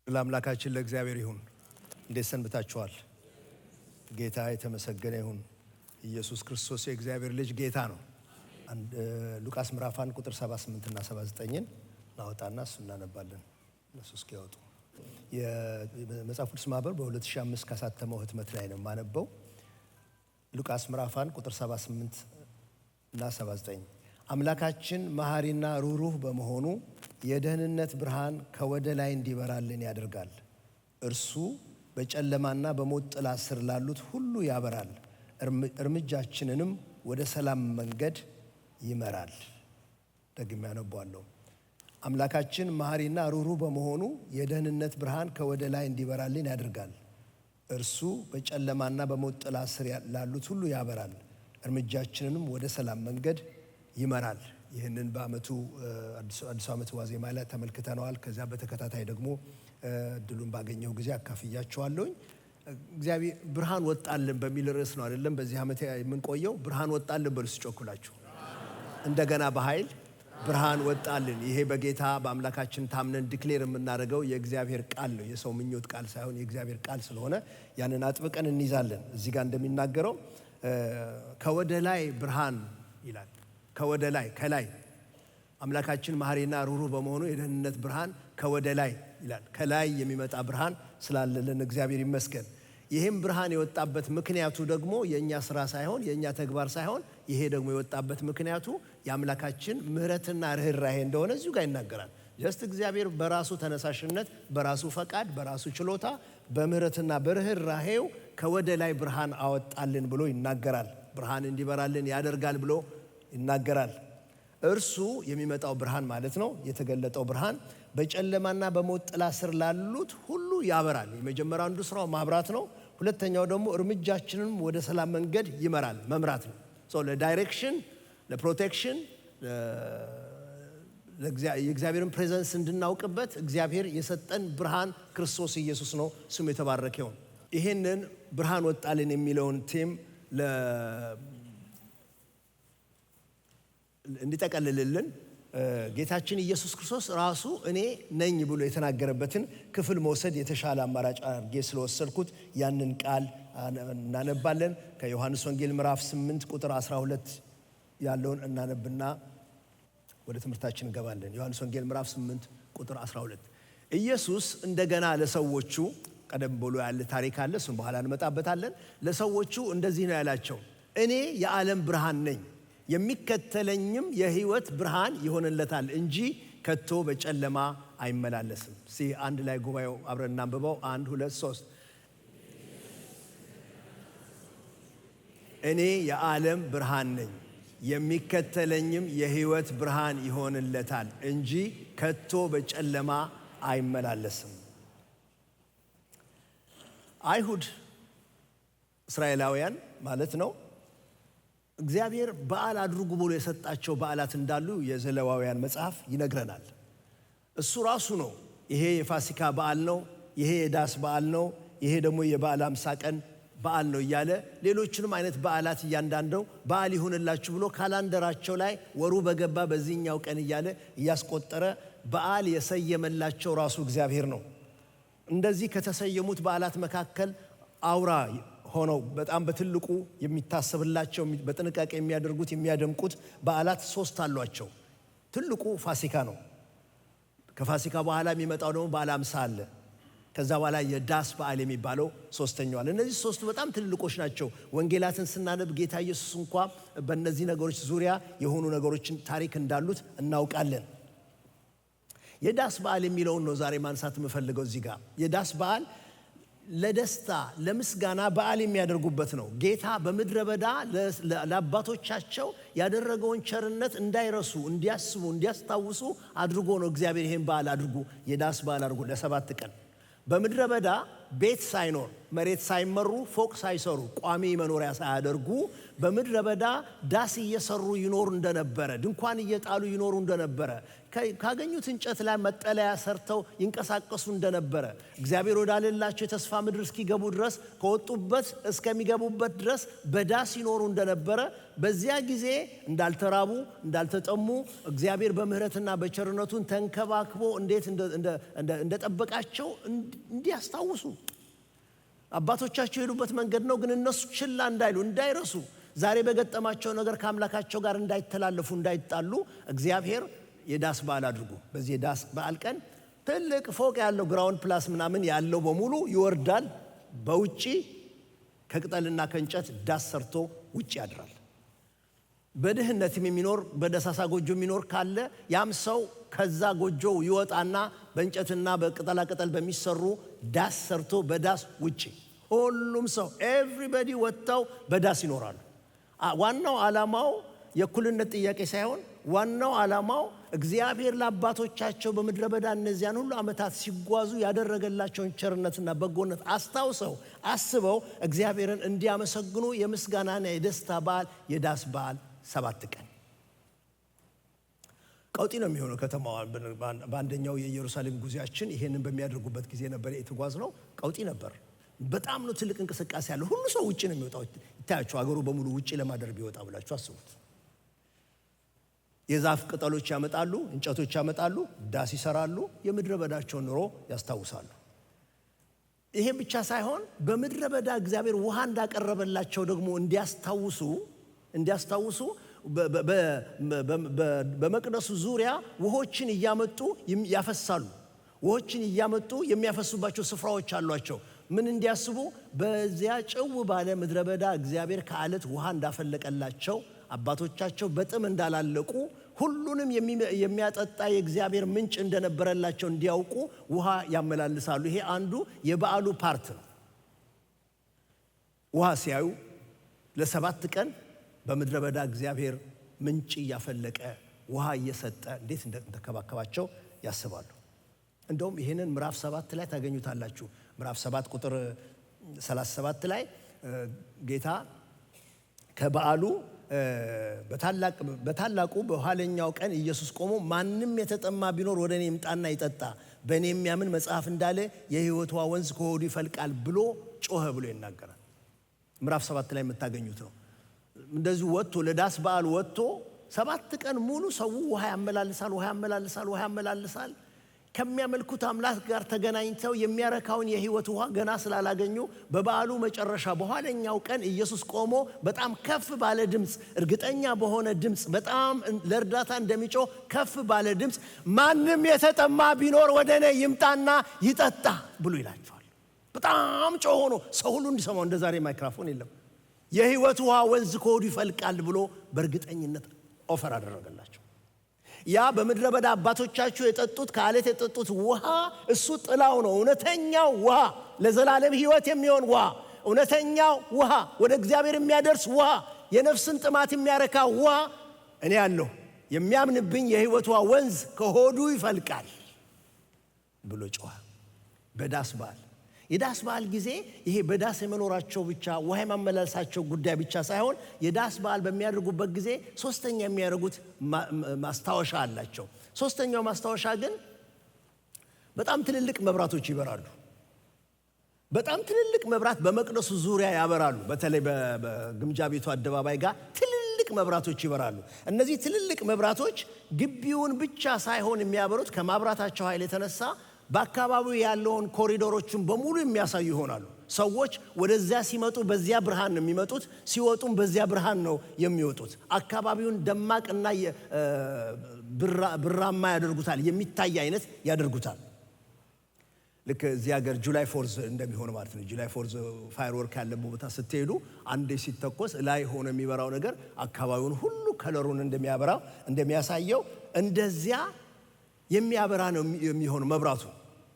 ለአምላካችን ለእግዚአብሔር ይሁን። እንዴት ሰንብታችኋል? ጌታ የተመሰገነ ይሁን። ኢየሱስ ክርስቶስ የእግዚአብሔር ልጅ ጌታ ነው። ሉቃስ ምዕራፍ 1 ቁጥር 78 እና 79ን ናወጣና እሱ እናነባለን። እነሱ እስኪያወጡ የመጽሐፍ ቅዱስ ማህበር በ2005 ካሳተመው ህትመት ላይ ነው የማነበው። ሉቃስ ምዕራፍ 1 ቁጥር 78 እና 79። አምላካችን መሐሪና ሩህሩህ በመሆኑ የደህንነት ብርሃን ከወደ ላይ እንዲበራልን ያደርጋል። እርሱ በጨለማና በሞት ጥላ ስር ላሉት ሁሉ ያበራል፣ እርምጃችንንም ወደ ሰላም መንገድ ይመራል። ደግሜ አነባለሁ። አምላካችን መሐሪና ሩህሩህ በመሆኑ የደህንነት ብርሃን ከወደ ላይ እንዲበራልን ያደርጋል። እርሱ በጨለማና በሞት ጥላ ስር ላሉት ሁሉ ያበራል፣ እርምጃችንንም ወደ ሰላም መንገድ ይመራል። ይህንን በአመቱ አዲሱ ዓመት ዋዜማ ላይ ተመልክተነዋል። ከዚያ በተከታታይ ደግሞ እድሉን ባገኘው ጊዜ አካፍያችኋለሁኝ። እግዚአብሔር ብርሃን ወጣልን በሚል ርዕስ ነው አይደለም በዚህ ዓመት የምንቆየው። ብርሃን ወጣልን በሉ ጮክ ብላችሁ። እንደገና በኃይል ብርሃን ወጣልን። ይሄ በጌታ በአምላካችን ታምነን declare የምናደርገው የእግዚአብሔር ቃል ነው። የሰው ምኞት ቃል ሳይሆን የእግዚአብሔር ቃል ስለሆነ ያንን አጥብቀን እንይዛለን። እዚህ ጋር እንደሚናገረው ከወደ ላይ ብርሃን ይላል። ከወደ ላይ፣ ከላይ። አምላካችን መሐሪና ሩህሩህ በመሆኑ የደህንነት ብርሃን ከወደ ላይ ይላል። ከላይ የሚመጣ ብርሃን ስላለልን እግዚአብሔር ይመስገን። ይህም ብርሃን የወጣበት ምክንያቱ ደግሞ የእኛ ስራ ሳይሆን፣ የእኛ ተግባር ሳይሆን፣ ይሄ ደግሞ የወጣበት ምክንያቱ የአምላካችን ምሕረትና ርኅራሄ እንደሆነ እዚሁ ጋር ይናገራል። Just እግዚአብሔር በራሱ ተነሳሽነት፣ በራሱ ፈቃድ፣ በራሱ ችሎታ፣ በምሕረትና በርኅራሄው ከወደ ላይ ብርሃን አወጣልን ብሎ ይናገራል። ብርሃን እንዲበራልን ያደርጋል ብሎ ይናገራል። እርሱ የሚመጣው ብርሃን ማለት ነው። የተገለጠው ብርሃን በጨለማና በሞት ጥላ ስር ላሉት ሁሉ ያበራል። የመጀመሪያው አንዱ ስራው ማብራት ነው። ሁለተኛው ደግሞ እርምጃችንንም ወደ ሰላም መንገድ ይመራል፣ መምራት ነው። So ለ direction፣ ለ protection፣ የእግዚአብሔርን presence እንድናውቅበት እግዚአብሔር የሰጠን ብርሃን ክርስቶስ ኢየሱስ ነው። ስሙ የተባረከ ይሁን። ይህንን ብርሃን ወጣልን የሚለውን theme እንዲጠቀልልልን ጌታችን ኢየሱስ ክርስቶስ ራሱ እኔ ነኝ ብሎ የተናገረበትን ክፍል መውሰድ የተሻለ አማራጭ አድርጌ ስለወሰድኩት ያንን ቃል እናነባለን። ከዮሐንስ ወንጌል ምዕራፍ 8 ቁጥር 12 ያለውን እናነብና ወደ ትምህርታችን እንገባለን። ዮሐንስ ወንጌል ምዕራፍ 8 ቁጥር 12። ኢየሱስ እንደገና ለሰዎቹ፣ ቀደም ብሎ ያለ ታሪክ አለ፣ እሱን በኋላ እንመጣበታለን። ለሰዎቹ እንደዚህ ነው ያላቸው፣ እኔ የዓለም ብርሃን ነኝ፣ የሚከተለኝም የሕይወት ብርሃን ይሆንለታል እንጂ ከቶ በጨለማ አይመላለስም። እስኪ አንድ ላይ ጉባኤው አብረን እናንብበው። አንድ፣ ሁለት፣ ሶስት። እኔ የዓለም ብርሃን ነኝ፣ የሚከተለኝም የሕይወት ብርሃን ይሆንለታል እንጂ ከቶ በጨለማ አይመላለስም። አይሁድ፣ እስራኤላውያን ማለት ነው፣ እግዚአብሔር በዓል አድርጉ ብሎ የሰጣቸው በዓላት እንዳሉ የዘሌዋውያን መጽሐፍ ይነግረናል። እሱ ራሱ ነው፣ ይሄ የፋሲካ በዓል ነው፣ ይሄ የዳስ በዓል ነው፣ ይሄ ደግሞ የበዓለ ሃምሳ ቀን በዓል ነው እያለ ሌሎችንም አይነት በዓላት እያንዳንዱ በዓል ይሁንላችሁ ብሎ calendar ኣቸው ላይ ወሩ በገባ በዚህኛው ቀን እያለ እያስቆጠረ በዓል የሰየመላቸው ራሱ እግዚአብሔር ነው። እንደዚህ ከተሰየሙት በዓላት መካከል አውራ ሆነው በጣም በትልቁ የሚታሰብላቸው፣ በጥንቃቄ የሚያደርጉት፣ የሚያደምቁት በዓላት ሶስት አሏቸው። ትልቁ ፋሲካ ነው። ከፋሲካ በኋላ የሚመጣው ደግሞ በዓለ ሃምሳ አለ። ከዛ በኋላ የዳስ በዓል የሚባለው ሶስተኛው አለ። እነዚህ ሶስቱ በጣም ትልልቆች ናቸው። ወንጌላትን ስናነብ ጌታ ኢየሱስ እንኳ በእነዚህ ነገሮች ዙሪያ የሆኑ ነገሮችን ታሪክ እንዳሉት እናውቃለን። የዳስ በዓል የሚለውን ነው ዛሬ ማንሳት የምፈልገው እዚህ ጋር። የዳስ በዓል ለደስታ፣ ለምስጋና በዓል የሚያደርጉበት ነው። ጌታ በምድረ በዳ ለአባቶቻቸው ያደረገውን ቸርነት እንዳይረሱ፣ እንዲያስቡ፣ እንዲያስታውሱ አድርጎ ነው እግዚአብሔር ይሄን በዓል አድርጉ፣ የዳስ በዓል አድርጉ፣ ለ7 ቀን በምድረ በዳ ቤት ሳይኖር መሬት ሳይመሩ፣ ፎቅ ሳይሰሩ፣ ቋሚ መኖሪያ ሳያደርጉ በምድረ በዳ ዳስ እየሰሩ ይኖሩ እንደነበረ፣ ድንኳን እየጣሉ ይኖሩ እንደነበረ፣ ካገኙት እንጨት ላይ መጠለያ ሰርተው ይንቀሳቀሱ እንደነበረ፣ እግዚአብሔር ወዳለላቸው የተስፋ ምድር እስኪገቡ ድረስ፣ ከወጡበት እስከሚገቡበት ድረስ በዳስ ይኖሩ እንደነበረ፣ በዚያ ጊዜ እንዳልተራቡ፣ እንዳልተጠሙ፣ እግዚአብሔር በምሕረትና በቸርነቱን ተንከባክቦ እንዴት እንደጠበቃቸው እንዲያስታውሱ፣ አባቶቻቸው የሄዱበት መንገድ ነው፣ ግን እነሱ ችላ እንዳይሉ፣ እንዳይረሱ፣ ዛሬ በገጠማቸው ነገር ከአምላካቸው ጋር እንዳይተላለፉ፣ እንዳይጣሉ እግዚአብሔር የዳስ በዓል አድርጉ። በዚህ የዳስ በዓል ቀን ትልቅ ፎቅ ያለው፣ ground plus ምናምን ያለው በሙሉ ይወርዳል። በውጪ ከቅጠልና ከእንጨት ዳስ ሰርቶ ውጭ ያድራል። በድህነትም የሚኖር፣ በደሳሳ ጎጆ የሚኖር ካለ ያም ሰው ከዛ ጎጆው ይወጣና በእንጨትና በቅጠላቅጠል በሚሰሩ ዳስ ሰርቶ በዳስ ውጭ ሁሉም ሰው everybody ወጥተው በዳስ ይኖራሉ። ዋናው ዓላማው የእኩልነት ጥያቄ ሳይሆን ዋናው ዓላማው እግዚአብሔር ለአባቶቻቸው በምድረ በዳ እነዚያን ሁሉ ዓመታት ሲጓዙ ያደረገላቸውን ቸርነትና በጎነት አስታውሰው፣ አስበው እግዚአብሔርን እንዲያመሰግኑ የምስጋናና የደስታ በዓል የዳስ በዓል 7 ቀን። ቀውጢ ነው የሚሆነው ከተማዋ። በአንደኛው የኢየሩሳሌም ጉዟችን ይሄንን በሚያደርጉበት ጊዜ ነበር የተጓዝነው። ቀውጢ ነበር። በጣም ነው ትልቅ እንቅስቃሴ ያለው። ሁሉ ሰው ውጭ ነው የሚወጣው። ይታያችሁ፣ አገሩ በሙሉ ውጭ ለማደር ቢወጣ ብላችሁ አስቡት። የዛፍ ቅጠሎች ያመጣሉ፣ እንጨቶች ያመጣሉ፣ ዳስ ይሰራሉ፣ የምድረ በዳቸውን ኑሮ ያስታውሳሉ። ይሄ ብቻ ሳይሆን በምድረ በዳ እግዚአብሔር ውሃ እንዳቀረበላቸው ደግሞ እንዲያስታውሱ በመቅደሱ ዙሪያ ውሆችን እያመጡ ያፈሳሉ። ውሆችን እያመጡ የሚያፈሱባቸው ስፍራዎች አሏቸው። ምን እንዲያስቡ? በዚያ ጭው ባለ ምድረ በዳ እግዚአብሔር ከአለት ውሃ እንዳፈለቀላቸው፣ አባቶቻቸው በጥም እንዳላለቁ፣ ሁሉንም የሚያጠጣ የእግዚአብሔር ምንጭ እንደነበረላቸው እንዲያውቁ ውሃ ያመላልሳሉ። ይሄ አንዱ የበዓሉ part ነው። ውሃ ሲያዩ ለ7 ቀን በምድረ በዳ እግዚአብሔር ምንጭ እያፈለቀ፣ ውሃ እየሰጠ እንዴት እንደተንከባከባቸው ያስባሉ። እንደውም ይህንን ምዕራፍ 7 ላይ ታገኙታላችሁ። ምዕራፍ 7 ቁጥር 37 ላይ ጌታ ከበዓሉ በታላቁ በኋለኛው ቀን ኢየሱስ ቆሞ "ማንም የተጠማ ቢኖር ወደ እኔ ይምጣና ይጠጣ፣ በእኔ የሚያምን መጽሐፍ እንዳለ የሕይወት ውሃ ወንዝ ከሆዱ ይፈልቃል" ብሎ ጮኸ ብሎ ይናገራል። ምዕራፍ 7 ላይ የምታገኙት ነው። እንደዚሁ ወጥቶ ለዳስ በዓል ወጥቶ 7 ቀን ሙሉ ሰው ውሃ ያመላልሳል፣ ውሃ ያመላልሳል፣ ውሃ ያመላልሳል። ከሚያመልኩት አምላክ ጋር ተገናኝተው የሚያረካውን የሕይወት ውሃ ገና ስላላገኙ በበዓሉ መጨረሻ በኋለኛው ቀን ኢየሱስ ቆሞ በጣም ከፍ ባለ ድምፅ፣ እርግጠኛ በሆነ ድምፅ፣ በጣም ለእርዳታ እንደሚጮህ ከፍ ባለ ድምፅ "ማንም የተጠማ ቢኖር ወደ እኔ ይምጣና ይጠጣ" ብሎ ይላቸዋል። በጣም ጮሆ ነው፣ ሰው ሁሉ እንዲሰማው። እንደ ዛሬ ማይክራፎን የለም። የሕይወት ውሃ ወንዝ ከሆዱ ይፈልቃል ብሎ በእርግጠኝነት offer አደረገላቸው። ያ በምድረ በዳ አባቶቻችሁ የጠጡት፣ ከአለት የጠጡት ውሃ እሱ ጥላው ነው። እውነተኛው ውሃ፣ ለዘላለም ሕይወት የሚሆን ውሃ፣ እውነተኛው ውሃ፣ ወደ እግዚአብሔር የሚያደርስ ውሃ፣ የነፍስን ጥማት የሚያረካ ውሃ እኔ አለሁ። የሚያምንብኝ የሕይወት ውሃ ወንዝ ከሆዱ ይፈልቃል ብሎ ጮኸ። በዳስ በዓል፣ የዳስ በዓል ጊዜ ይሄ በዳስ የመኖራቸው ብቻ፣ ውሃ የማመላለሳቸው ጉዳይ ብቻ ሳይሆን የዳስ በዓል በሚያደርጉበት ጊዜ ሶስተኛ የሚያደርጉት ማስታወሻ አላቸው። ሶስተኛው ማስታወሻ ግን በጣም ትልልቅ መብራቶች ይበራሉ። በጣም ትልልቅ መብራት በመቅደሱ ዙሪያ ያበራሉ። በተለይ በግምጃ ቤቱ አደባባይ ጋር ትልልቅ መብራቶች ይበራሉ። እነዚህ ትልልቅ መብራቶች ግቢውን ብቻ ሳይሆን የሚያበሩት፣ ከማብራታቸው ኃይል የተነሳ በአካባቢው ያለውን ኮሪደሮችን በሙሉ የሚያሳዩ ይሆናሉ። ሰዎች ወደዚያ ሲመጡ በዚያ ብርሃን ነው የሚመጡት፣ ሲወጡም በዚያ ብርሃን ነው የሚወጡት። አካባቢውን ደማቅና ብራማ ያደርጉታል፣ የሚታይ አይነት ያደርጉታል። ልክ እዚህ ሀገር July 4th እንደሚሆን ማለት ነው። July 4th firework ያለበት ቦታ ስትሄዱ አንዴ ሲተኮስ ላይ ሆኖ የሚበራው ነገር አካባቢውን ሁሉ color ኡን እንደሚያበራው፣ እንደሚያሳየው እንደዚያ የሚያበራ ነው የሚሆነው መብራቱ።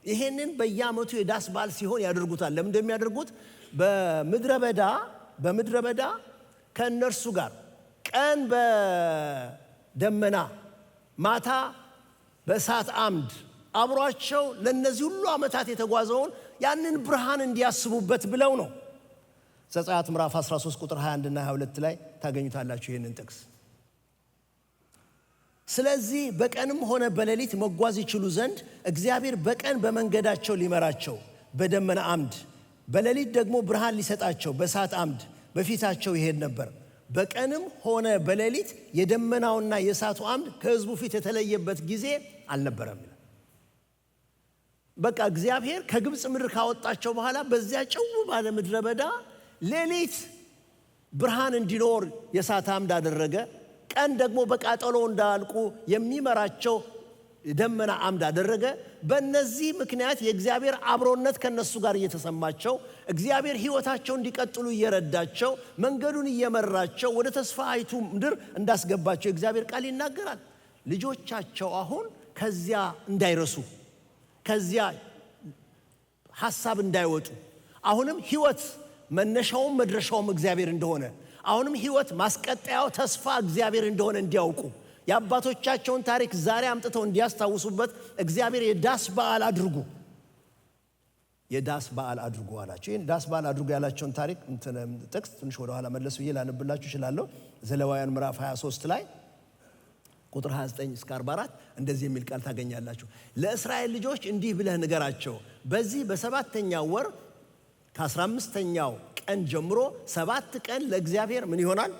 ይሄንን በየዓመቱ የዳስ በዓል ሲሆን ያደርጉታል። ለምን እንደሚያደርጉት በምድረ በዳ ከእነርሱ ጋር ቀን በደመና ማታ በእሳት አምድ አብሯቸው ለእነዚህ ሁሉ ዓመታት የተጓዘውን ያንን ብርሃን እንዲያስቡበት ብለው ነው። ዘጸአት ምዕራፍ 13 ቁጥር 21 እና 22 ላይ ታገኙታላችሁ ይህንን ጥቅስ። ስለዚህ በቀንም ሆነ በሌሊት መጓዝ ይችሉ ዘንድ እግዚአብሔር በቀን በመንገዳቸው ሊመራቸው በደመና አምድ፣ በሌሊት ደግሞ ብርሃን ሊሰጣቸው በእሳት አምድ በፊታቸው ይሄድ ነበር። በቀንም ሆነ በሌሊት የደመናውና የእሳቱ አምድ ከሕዝቡ ፊት የተለየበት ጊዜ አልነበረም። በቃ እግዚአብሔር ከግብፅ ምድር ካወጣቸው በኋላ በዚያ ጭው ባለ ምድረ በዳ ሌሊት ብርሃን እንዲኖር የእሳት አምድ አደረገ። ቀን ደግሞ በቃጠሎ እንዳያልቁ የሚመራቸው ደመና አምድ አደረገ። በእነዚህ ምክንያት የእግዚአብሔር አብሮነት ከነሱ ጋር እየተሰማቸው፣ እግዚአብሔር ሕይወታቸው እንዲቀጥሉ እየረዳቸው፣ መንገዱን እየመራቸው ወደ ተስፋይቱ ምድር እንዳስገባቸው የእግዚአብሔር ቃል ይናገራል። ልጆቻቸው አሁን ከዚያ እንዳይረሱ፣ ከዚያ ሐሳብ እንዳይወጡ፣ አሁንም ሕይወት መነሻውም መድረሻውም እግዚአብሔር እንደሆነ፣ አሁንም ሕይወት ማስቀጠያው ተስፋ እግዚአብሔር እንደሆነ እንዲያውቁ፣ የአባቶቻቸውን ታሪክ ዛሬ አምጥተው እንዲያስታውሱበት እግዚአብሔር የዳስ በዓል አድርጉ፣ የዳስ በዓል አድርጉ አላቸው። ይህን ዳስ በዓል አድርጉ ያላቸውን ታሪክ ጥቅስ ትንሽ ወደኋላ መለስ ብዬ ላነብላችሁ እችላለሁ። ዘሌዋውያን ምዕራፍ 23 ላይ ቁጥር 29 እስከ 44 እንደዚህ የሚል ቃል ታገኛላችሁ። ለእስራኤል ልጆች እንዲህ ብለህ ንገራቸው፣ በዚህ በሰባተኛው ወር ከ15ኛው ቀን ጀምሮ 7 ቀን ለእግዚአብሔር ምን ይሆናል?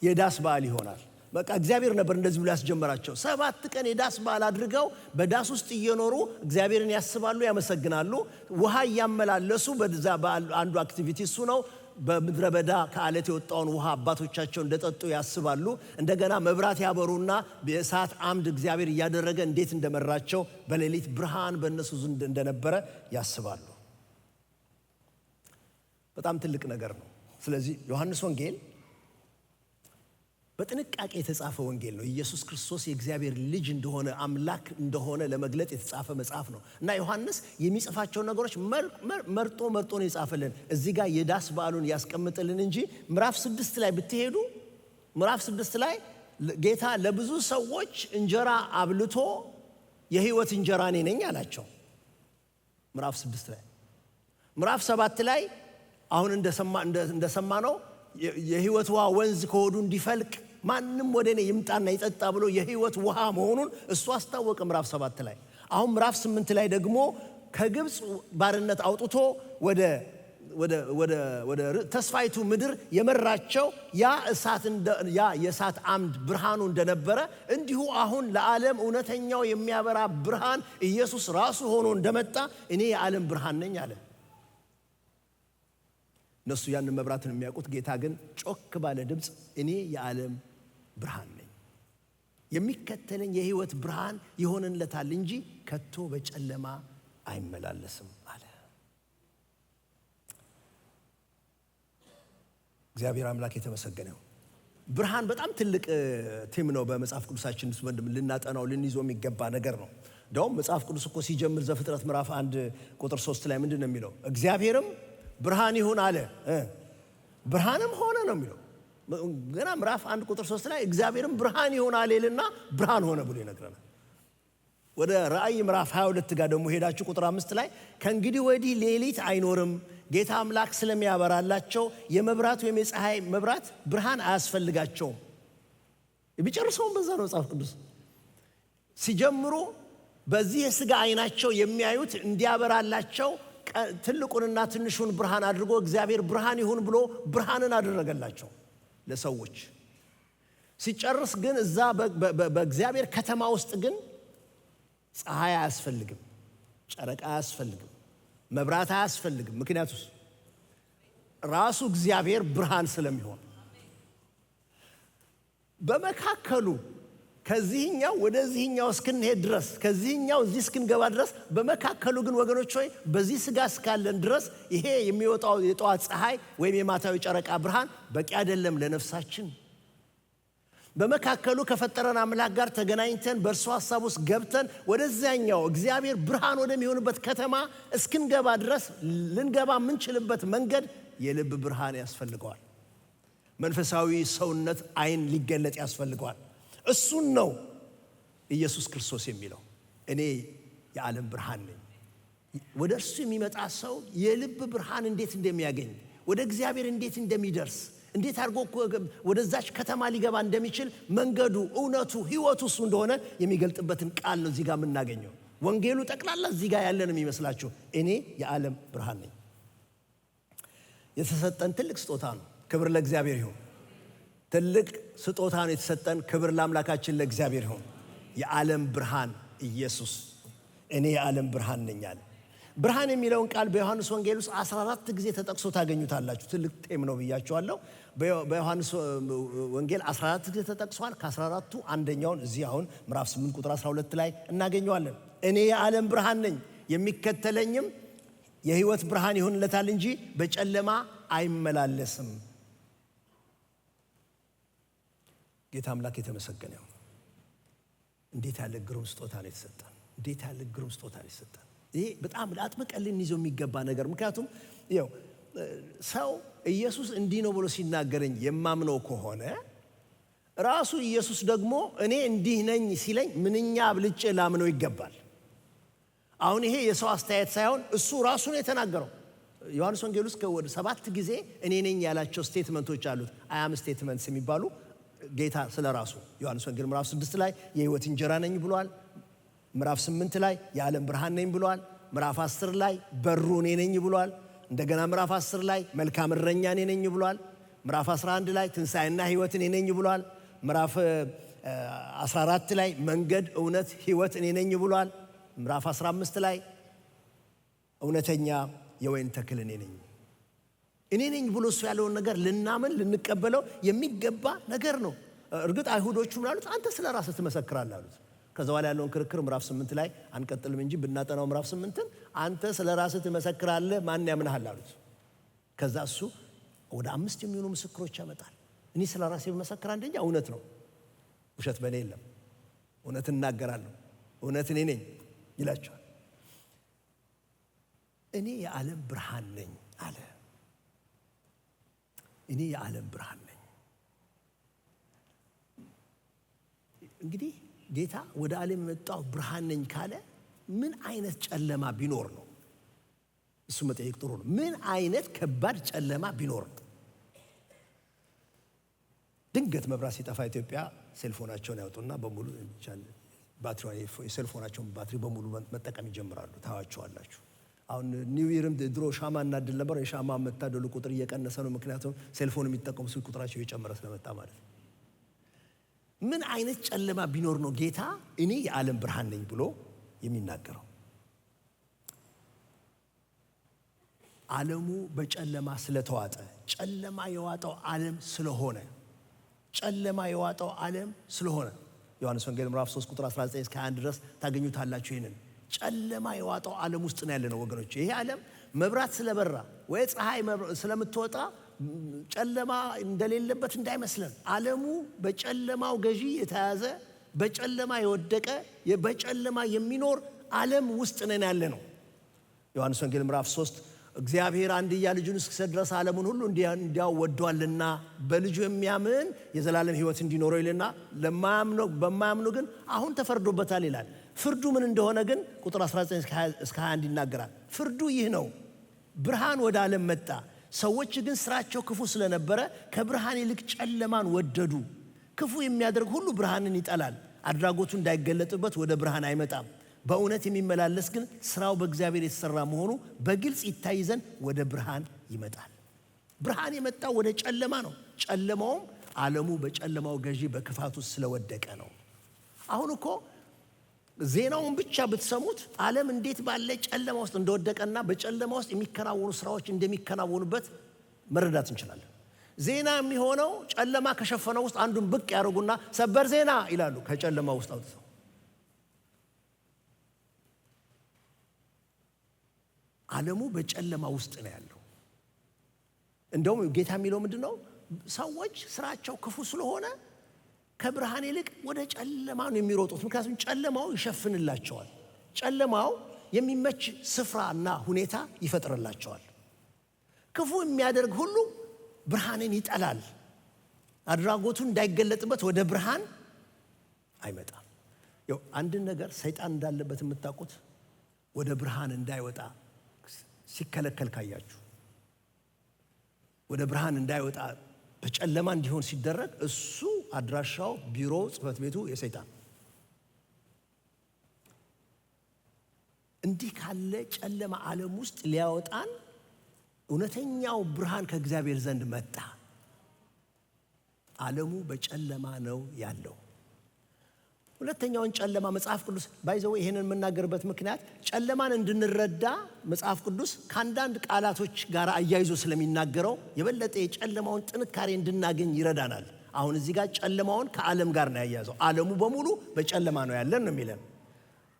የዳስ በዓል ይሆናል። በቃ እግዚአብሔር ነበር እንደዚህ ብሎ ያስጀመራቸው። 7 ቀን የዳስ በዓል አድርገው በዳስ ውስጥ እየኖሩ እግዚአብሔርን ያስባሉ፣ ያመሰግናሉ። ውሃ እያመላለሱ በዛ በዓል አንዱ activity እሱ ነው። በምድረ በዳ ከአለት የወጣውን ውሃ አባቶቻቸው እንደጠጡ ያስባሉ። እንደገና መብራት ያበሩና በእሳት አምድ እግዚአብሔር እያደረገ እንዴት እንደመራቸው፣ በሌሊት ብርሃን በእነሱ ዘንድ እንደነበረ ያስባሉ። በጣም ትልቅ ነገር ነው። ስለዚህ ዮሐንስ ወንጌል በጥንቃቄ የተጻፈ ወንጌል ነው። ኢየሱስ ክርስቶስ የእግዚአብሔር ልጅ እንደሆነ፣ አምላክ እንደሆነ ለመግለጥ የተጻፈ መጽሐፍ ነው እና ዮሐንስ የሚጽፋቸውን ነገሮች መርጦ መርጦ ነው የጻፈልን። እዚህ ጋር የዳስ በዓሉን ያስቀምጥልን እንጂ ምዕራፍ 6 ላይ ብትሄዱ፣ ምዕራፍ 6 ላይ ጌታ ለብዙ ሰዎች እንጀራ አብልቶ የህይወት እንጀራ እኔ ነኝ አላቸው። ምዕራፍ 6 ላይ፣ ምዕራፍ 7 ላይ አሁን እንደሰማ ነው የህይወት ውሃ ወንዝ ከሆዱ እንዲፈልቅ ማንም ወደ እኔ ይምጣና ይጠጣ ብሎ የህይወት ውሃ መሆኑን እሱ አስታወቀ ምዕራፍ 7 ላይ። አሁን ምዕራፍ 8 ላይ ደግሞ ከግብፅ ባርነት አውጥቶ ወደ ተስፋይቱ ምድር የመራቸው ያ እሳት፣ ያ የእሳት አምድ ብርሃኑ እንደነበረ፣ እንዲሁ አሁን ለዓለም እውነተኛው የሚያበራ ብርሃን ኢየሱስ ራሱ ሆኖ እንደመጣ እኔ የዓለም ብርሃን ነኝ አለ። እነሱ ያንን መብራትን የሚያውቁት፣ ጌታ ግን ጮክ ባለ ድምፅ እኔ የዓለም ብርሃን ነኝ፣ የሚከተለኝ የህይወት ብርሃን ይሆንለታል እንጂ ከቶ በጨለማ አይመላለስም አለ። እግዚአብሔር አምላክ የተመሰገነ ይሁን። ብርሃን በጣም ትልቅ theme ነው። በመጽሐፍ ቅዱሳችን ውስጥ ልናጠናው ልንይዘው የሚገባ ነገር ነው። እንደውም መጽሐፍ ቅዱስ እኮ ሲጀምር ዘፍጥረት ምዕራፍ 1 ቁጥር 3 ላይ ምንድን ነው የሚለው? እግዚአብሔርም ብርሃን ይሁን አለ፣ ብርሃንም ሆነ ነው የሚለው። ገና ምዕራፍ 1 ቁጥር 3 ላይ እግዚአብሔርም ብርሃን ይሁን አለ ይልና ብርሃን ሆነ ብሎ ይነግረናል። ወደ ራእይ ምዕራፍ 22 ጋር ደግሞ ሄዳችሁ ቁጥር 5 ላይ ከእንግዲህ ወዲህ ሌሊት አይኖርም፣ ጌታ አምላክ ስለሚያበራላቸው የመብራት ወይም የፀሐይ መብራት ብርሃን አያስፈልጋቸውም። የሚጨርሰውን በዛ ነው መጽሐፍ ቅዱስ። ሲጀምሩ በዚህ የስጋ አይናቸው የሚያዩት እንዲያበራላቸው ትልቁንና ትንሹን ብርሃን አድርጎ እግዚአብሔር ብርሃን ይሁን ብሎ ብርሃንን አደረገላቸው ለሰዎች። ሲጨርስ ግን እዛ በእግዚአብሔር ከተማ ውስጥ ግን ፀሐይ አያስፈልግም፣ ጨረቃ አያስፈልግም፣ መብራት አያስፈልግም። ምክንያቱስ ራሱ እግዚአብሔር ብርሃን ስለሚሆን። በመካከሉ ከዚህኛው ወደዚህኛው እስክንሄድ ድረስ፣ ከዚህኛው እዚህ እስክንገባ ድረስ፣ በመካከሉ ግን ወገኖች ሆይ፣ በዚህ ስጋ እስካለን ድረስ ይሄ የሚወጣው የጠዋት ፀሐይ ወይም የማታዊ ጨረቃ ብርሃን በቂ አይደለም ለነፍሳችን። በመካከሉ ከፈጠረን አምላክ ጋር ተገናኝተን በእርሱ ሀሳብ ውስጥ ገብተን ወደዚያኛው እግዚአብሔር ብርሃን ወደሚሆንበት ከተማ እስክንገባ ድረስ ልንገባ የምንችልበት መንገድ የልብ ብርሃን ያስፈልገዋል። መንፈሳዊ ሰውነት አይን ሊገለጥ ያስፈልገዋል። እሱን ነው ኢየሱስ ክርስቶስ የሚለው፣ እኔ የዓለም ብርሃን ነኝ። ወደ እርሱ የሚመጣ ሰው የልብ ብርሃን እንዴት እንደሚያገኝ፣ ወደ እግዚአብሔር እንዴት እንደሚደርስ፣ እንዴት አድርጎ ወደዛች ከተማ ሊገባ እንደሚችል መንገዱ፣ እውነቱ፣ ህይወቱ እሱ እንደሆነ የሚገልጥበትን ቃል ነው እዚህ ጋር የምናገኘው። ወንጌሉ ጠቅላላ እዚህ ጋር ያለ ነው የሚመስላችሁ። እኔ የዓለም ብርሃን ነኝ። የተሰጠን ትልቅ ስጦታ ነው። ክብር ለእግዚአብሔር ይሁን። ትልቅ ስጦታ ነው የተሰጠን። ክብር ለአምላካችን ለእግዚአብሔር ይሁን። የዓለም ብርሃን ኢየሱስ እኔ የዓለም ብርሃን ነኝ አለ። ብርሃን የሚለውን ቃል በዮሐንስ ወንጌል ውስጥ 14 ጊዜ ተጠቅሶ ታገኙታላችሁ። ትልቅ theme ነው ብያችኋለሁ። በዮሐንስ ወንጌል 14 ጊዜ ተጠቅሷል። ከ14ቱ አንደኛውን እዚህ አሁን ምዕራፍ 8 ቁጥር 12 ላይ እናገኘዋለን። እኔ የዓለም ብርሃን ነኝ፣ የሚከተለኝም የህይወት ብርሃን ይሆንለታል እንጂ በጨለማ አይመላለስም። ጌታ አምላክ የተመሰገነ ይሁን። እንዴት ያለ ግሩም ስጦታ ነው የተሰጠን! እንዴት ያለ ግሩም ስጦታ ነው የተሰጠን! ይሄ በጣም አጥብቀን ልንይዘው የሚገባ ነገር። ምክንያቱም ይኸው ሰው ኢየሱስ እንዲህ ነው ብሎ ሲናገረኝ የማምነው ከሆነ ራሱ ኢየሱስ ደግሞ እኔ እንዲህ ነኝ ሲለኝ ምንኛ አብልጬ ላምነው ይገባል። አሁን ይሄ የሰው አስተያየት ሳይሆን እሱ ራሱ ነው የተናገረው። ዮሐንስ ወንጌል ውስጥ ወደ 7 ጊዜ እኔ ነኝ ያላቸው statement ኦች አሉት። I am statements የሚባሉ ጌታ ስለ ራሱ ዮሐንስ ወንጌል ምዕራፍ 6 ላይ የህይወት እንጀራ ነኝ ብሏል። ምዕራፍ 8 ላይ የዓለም ብርሃን ነኝ ብሏል። ምዕራፍ 10 ላይ በሩ እኔ ነኝ ብሏል። እንደገና ምዕራፍ 10 ላይ መልካም እረኛ እኔ ነኝ ብሏል። ምዕራፍ 11 ላይ ትንሣኤና ህይወት እኔ ነኝ ብሏል። ምዕራፍ 14 ላይ መንገድ፣ እውነት፣ ህይወት እኔ ነኝ ብሏል። ምዕራፍ 15 ላይ እውነተኛ የወይን ተክል እኔ ነኝ እኔ ነኝ ብሎ እሱ ያለውን ነገር ልናምን ልንቀበለው የሚገባ ነገር ነው። እርግጥ አይሁዶቹ ምን አሉት? አንተ ስለ ራስህ ትመሰክራለህ አሉት። ከዛ በኋላ ያለውን ክርክር ምዕራፍ 8 ላይ አንቀጥልም እንጂ ብናጠናው ምዕራፍ 8ን አንተ ስለ ራስህ ትመሰክራለህ ማን ያምንሃል አሉት። ከዛ እሱ ወደ 5 የሚሆኑ ምስክሮች ያመጣል። እኔ ስለ ራሴ ብመሰክር አንደኛ እውነት ነው፣ ውሸት በእኔ የለም፣ እውነት እናገራለሁ፣ እውነት እኔ ነኝ ይላቸዋል። እኔ የዓለም ብርሃን ነኝ አለ። እኔ የዓለም ብርሃን ነኝ። እንግዲህ ጌታ ወደ ዓለም የመጣው ብርሃን ነኝ ካለ ምን አይነት ጨለማ ቢኖር ነው? እሱ መጠየቅ ጥሩ ነው። ምን አይነት ከባድ ጨለማ ቢኖር ነው? ድንገት መብራት ሲጠፋ ኢትዮጵያ cell phone ኣቸውን ያወጡና በሙሉ ባትሪዋን የ cell phone ኣቸውን ባትሪ በሙሉ መጠቀም ይጀምራሉ። ታዋቸዋላችሁ። አሁን New Year ም ድሮ ሻማ እናድል ነበር። የሻማ መታደሉ ቁጥር እየቀነሰ ነው። ምክንያቱም cell phone የሚጠቀሙ ሰዎች ቁጥራቸው እየጨመረ ስለመጣ ማለት ነው። ምን አይነት ጨለማ ቢኖር ነው ጌታ እኔ የዓለም ብርሃን ነኝ ብሎ የሚናገረው? ዓለሙ በጨለማ ስለተዋጠ፣ ጨለማ የዋጠው ዓለም ስለሆነ፣ ጨለማ የዋጠው ዓለም ስለሆነ ዮሐንስ ወንጌል ምዕራፍ 3 ቁጥር 19 እስከ 21 ድረስ ታገኙታላችሁ። ይሄንን ጨለማ የዋጠው ዓለም ውስጥ ነው ያለነው ወገኖች። ይሄ ዓለም መብራት ስለበራ ወይ ፀሐይ ስለምትወጣ ጨለማ እንደሌለበት እንዳይመስለን። ዓለሙ በጨለማው ገዢ የተያዘ፣ በጨለማ የወደቀ፣ በጨለማ የሚኖር ዓለም ውስጥ ነን ያለነው። ዮሐንስ ወንጌል ምዕራፍ 3 እግዚአብሔር አንድያ ልጁን እስኪሰጥ ድረስ ዓለሙን ሁሉ እንዲያው ወዷልና በልጁ የሚያምን የዘላለም ሕይወት እንዲኖረው ይልና በማያምኑ ግን አሁን ተፈርዶበታል ይላል። ፍርዱ ምን እንደሆነ ግን ቁጥር 19 እስከ 21 ይናገራል። ፍርዱ ይህ ነው፣ ብርሃን ወደ ዓለም መጣ፣ ሰዎች ግን ስራቸው ክፉ ስለነበረ ከብርሃን ይልቅ ጨለማን ወደዱ። ክፉ የሚያደርግ ሁሉ ብርሃንን ይጠላል፣ አድራጎቱ እንዳይገለጥበት ወደ ብርሃን አይመጣም። በእውነት የሚመላለስ ግን ስራው በእግዚአብሔር የተሰራ መሆኑ በግልጽ ይታይ ዘንድ ወደ ብርሃን ይመጣል። ብርሃን የመጣው ወደ ጨለማ ነው። ጨለማውም ዓለሙ በጨለማው ገዢ በክፋቱ ስለወደቀ ነው። አሁን እኮ ዜናውን ብቻ ብትሰሙት ዓለም እንዴት ባለ ጨለማ ውስጥ እንደወደቀና በጨለማ ውስጥ የሚከናወኑ ስራዎች እንደሚከናወኑበት መረዳት እንችላለን። ዜና የሚሆነው ጨለማ ከሸፈነው ውስጥ አንዱን ብቅ ያደርጉና ሰበር ዜና ይላሉ፣ ከጨለማ ውስጥ አውጥተው። ዓለሙ በጨለማ ውስጥ ነው ያለው። እንደውም ጌታ የሚለው ምንድነው? ሰዎች ስራቸው ክፉ ስለሆነ ከብርሃን ይልቅ ወደ ጨለማ ነው የሚሮጡት። ምክንያቱም ጨለማው ይሸፍንላቸዋል። ጨለማው የሚመች ስፍራና ሁኔታ ይፈጥርላቸዋል። ክፉ የሚያደርግ ሁሉ ብርሃንን ይጠላል፣ አድራጎቱ እንዳይገለጥበት ወደ ብርሃን አይመጣም። ያው አንድ ነገር ሰይጣን እንዳለበት የምታውቁት ወደ ብርሃን እንዳይወጣ ሲከለከል ካያችሁ፣ ወደ ብርሃን እንዳይወጣ በጨለማ እንዲሆን ሲደረግ እሱ አድራሻው፣ ቢሮ፣ ጽሕፈት ቤቱ የሰይጣን። እንዲህ ካለ ጨለማ ዓለም ውስጥ ሊያወጣን እውነተኛው ብርሃን ከእግዚአብሔር ዘንድ መጣ። ዓለሙ በጨለማ ነው ያለው። ሁለተኛውን ጨለማ መጽሐፍ ቅዱስ by the way፣ ይሄንን የምናገርበት ምክንያት ጨለማን እንድንረዳ መጽሐፍ ቅዱስ ከአንዳንድ ቃላቶች ጋር አያይዞ ስለሚናገረው የበለጠ የጨለማውን ጥንካሬ እንድናገኝ ይረዳናል። አሁን እዚህ ጋር ጨለማውን ከዓለም ጋር ነው ያያዘው። ዓለሙ በሙሉ በጨለማ ነው ያለን ነው የሚለን።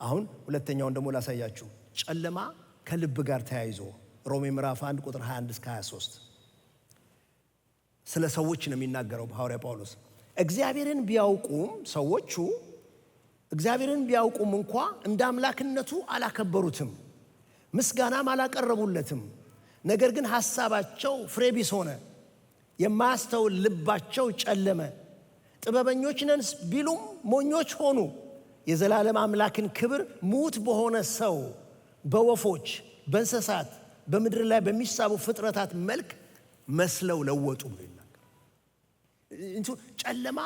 አሁን ሁለተኛውን ደግሞ ላሳያችሁ። ጨለማ ከልብ ጋር ተያይዞ ሮሜ ምዕራፍ 1 ቁጥር 21 እስከ 23 ስለ ሰዎች ነው የሚናገረው ሐዋርያ ጳውሎስ። እግዚአብሔርን ቢያውቁም፣ ሰዎቹ እግዚአብሔርን ቢያውቁም እንኳ እንደ አምላክነቱ አላከበሩትም፣ ምስጋናም አላቀረቡለትም። ነገር ግን ሐሳባቸው ፍሬ ቢስ ሆነ፣ የማያስተውል ልባቸው ጨለመ። ጥበበኞች ነን ቢሉም ሞኞች ሆኑ። የዘላለም አምላክን ክብር ሙት በሆነ ሰው፣ በወፎች፣ በእንስሳት፣ በምድር ላይ በሚሳቡ ፍጥረታት መልክ መስለው ለወጡ ብሎ ይናገራል። ጨለማ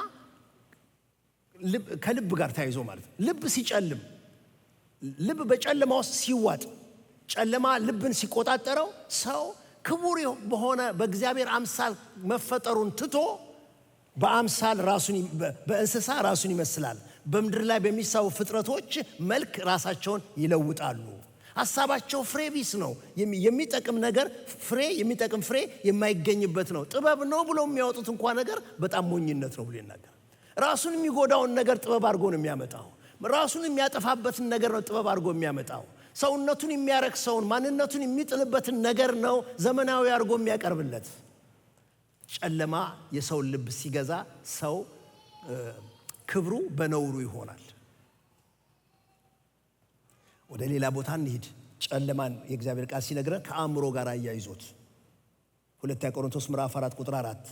ከልብ ጋር ተያይዞ ማለት ነው። ልብ ሲጨልም፣ ልብ በጨለማ ውስጥ ሲዋጥ፣ ጨለማ ልብን ሲቆጣጠረው ሰው ክቡር በሆነ በእግዚአብሔር አምሳል መፈጠሩን ትቶ በአምሳል ራሱን በእንስሳ ራሱን ይመስላል። በምድር ላይ በሚሳቡ ፍጥረቶች መልክ ራሳቸውን ይለውጣሉ። ሀሳባቸው ፍሬ ቢስ ነው። የሚጠቅም ነገር ፍሬ የሚጠቅም ፍሬ የማይገኝበት ነው። ጥበብ ነው ብሎ የሚያወጡት እንኳ ነገር በጣም ሞኝነት ነው ብሎ ይናገራል። ራሱን የሚጎዳውን ነገር ጥበብ አድርጎ ነው የሚያመጣው። ራሱን የሚያጠፋበትን ነገር ነው ጥበብ አድርጎ የሚያመጣው። ሰውነቱን የሚያረክሰውን፣ ማንነቱን የሚጥልበትን ነገር ነው ዘመናዊ አድርጎ የሚያቀርብለት። ጨለማ የሰውን ልብ ሲገዛ ሰው ክብሩ በነውሩ ይሆናል። ወደ ሌላ ቦታ እንሂድ። ጨለማን የእግዚአብሔር ቃል ሲነግረን ከአእምሮ ጋር አያይዞት ሁለተኛ ቆሮንቶስ ምዕራፍ 4 ቁጥር 4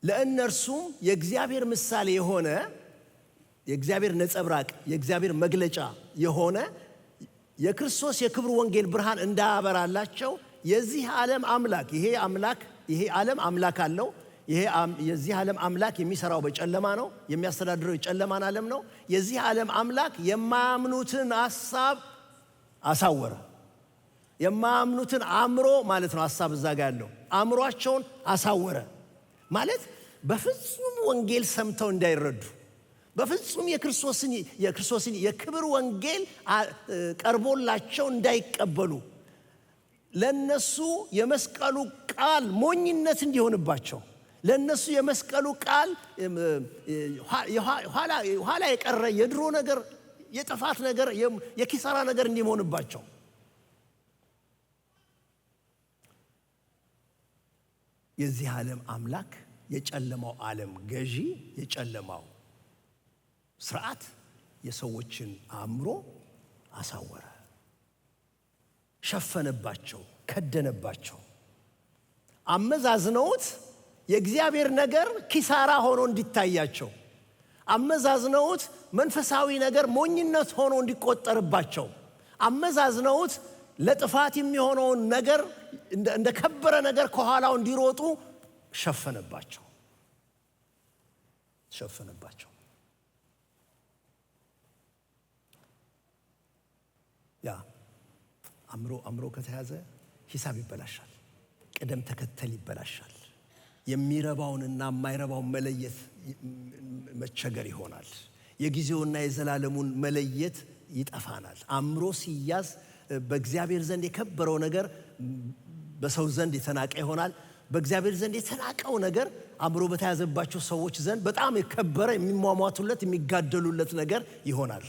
ለእነርሱም የእግዚአብሔር ምሳሌ የሆነ፣ የእግዚአብሔር ነጸብራቅ፣ የእግዚአብሔር መግለጫ የሆነ የክርስቶስ የክብር ወንጌል ብርሃን እንዳያበራላቸው የዚህ ዓለም አምላክ፣ ይሄ አምላክ፣ ይሄ ዓለም አምላክ አለው። ይሄ የዚህ ዓለም አምላክ የሚሰራው በጨለማ ነው። የሚያስተዳድረው የጨለማን ዓለም ነው። የዚህ ዓለም አምላክ የማያምኑትን ሐሳብ አሳወረ። የማያምኑትን አእምሮ ማለት ነው። ሐሳብ እዛ ጋር ያለው አእምሯቸውን አሳወረ ማለት በፍጹም ወንጌል ሰምተው እንዳይረዱ፣ በፍጹም የክርስቶስን የክብር ወንጌል ቀርቦላቸው እንዳይቀበሉ፣ ለነሱ የመስቀሉ ቃል ሞኝነት እንዲሆንባቸው፣ ለነሱ የመስቀሉ ቃል ኋላ የቀረ የድሮ ነገር፣ የጥፋት ነገር፣ የኪሳራ ነገር እንዲሆንባቸው የዚህ ዓለም አምላክ፣ የጨለማው ዓለም ገዢ፣ የጨለማው ስርዓት የሰዎችን አእምሮ አሳወረ፣ ሸፈነባቸው፣ ከደነባቸው። አመዛዝነውት የእግዚአብሔር ነገር ኪሳራ ሆኖ እንዲታያቸው፣ አመዛዝነውት መንፈሳዊ ነገር ሞኝነት ሆኖ እንዲቆጠርባቸው፣ አመዛዝነውት ለጥፋት የሚሆነውን ነገር እንደ ከበረ ነገር ከኋላው እንዲሮጡ ሸፈነባቸው፣ ሸፈነባቸው። ያ አእምሮ ከተያዘ ሂሳብ ይበላሻል፣ ቅደም ተከተል ይበላሻል። የሚረባውንና የማይረባውን መለየት መቸገር ይሆናል። የጊዜውና የዘላለሙን መለየት ይጠፋናል። አእምሮ ሲያዝ በእግዚአብሔር ዘንድ የከበረው ነገር በሰው ዘንድ የተናቀ ይሆናል። በእግዚአብሔር ዘንድ የተናቀው ነገር አእምሮ በተያዘባቸው ሰዎች ዘንድ በጣም የከበረ፣ የሚሟሟቱለት፣ የሚጋደሉለት ነገር ይሆናል።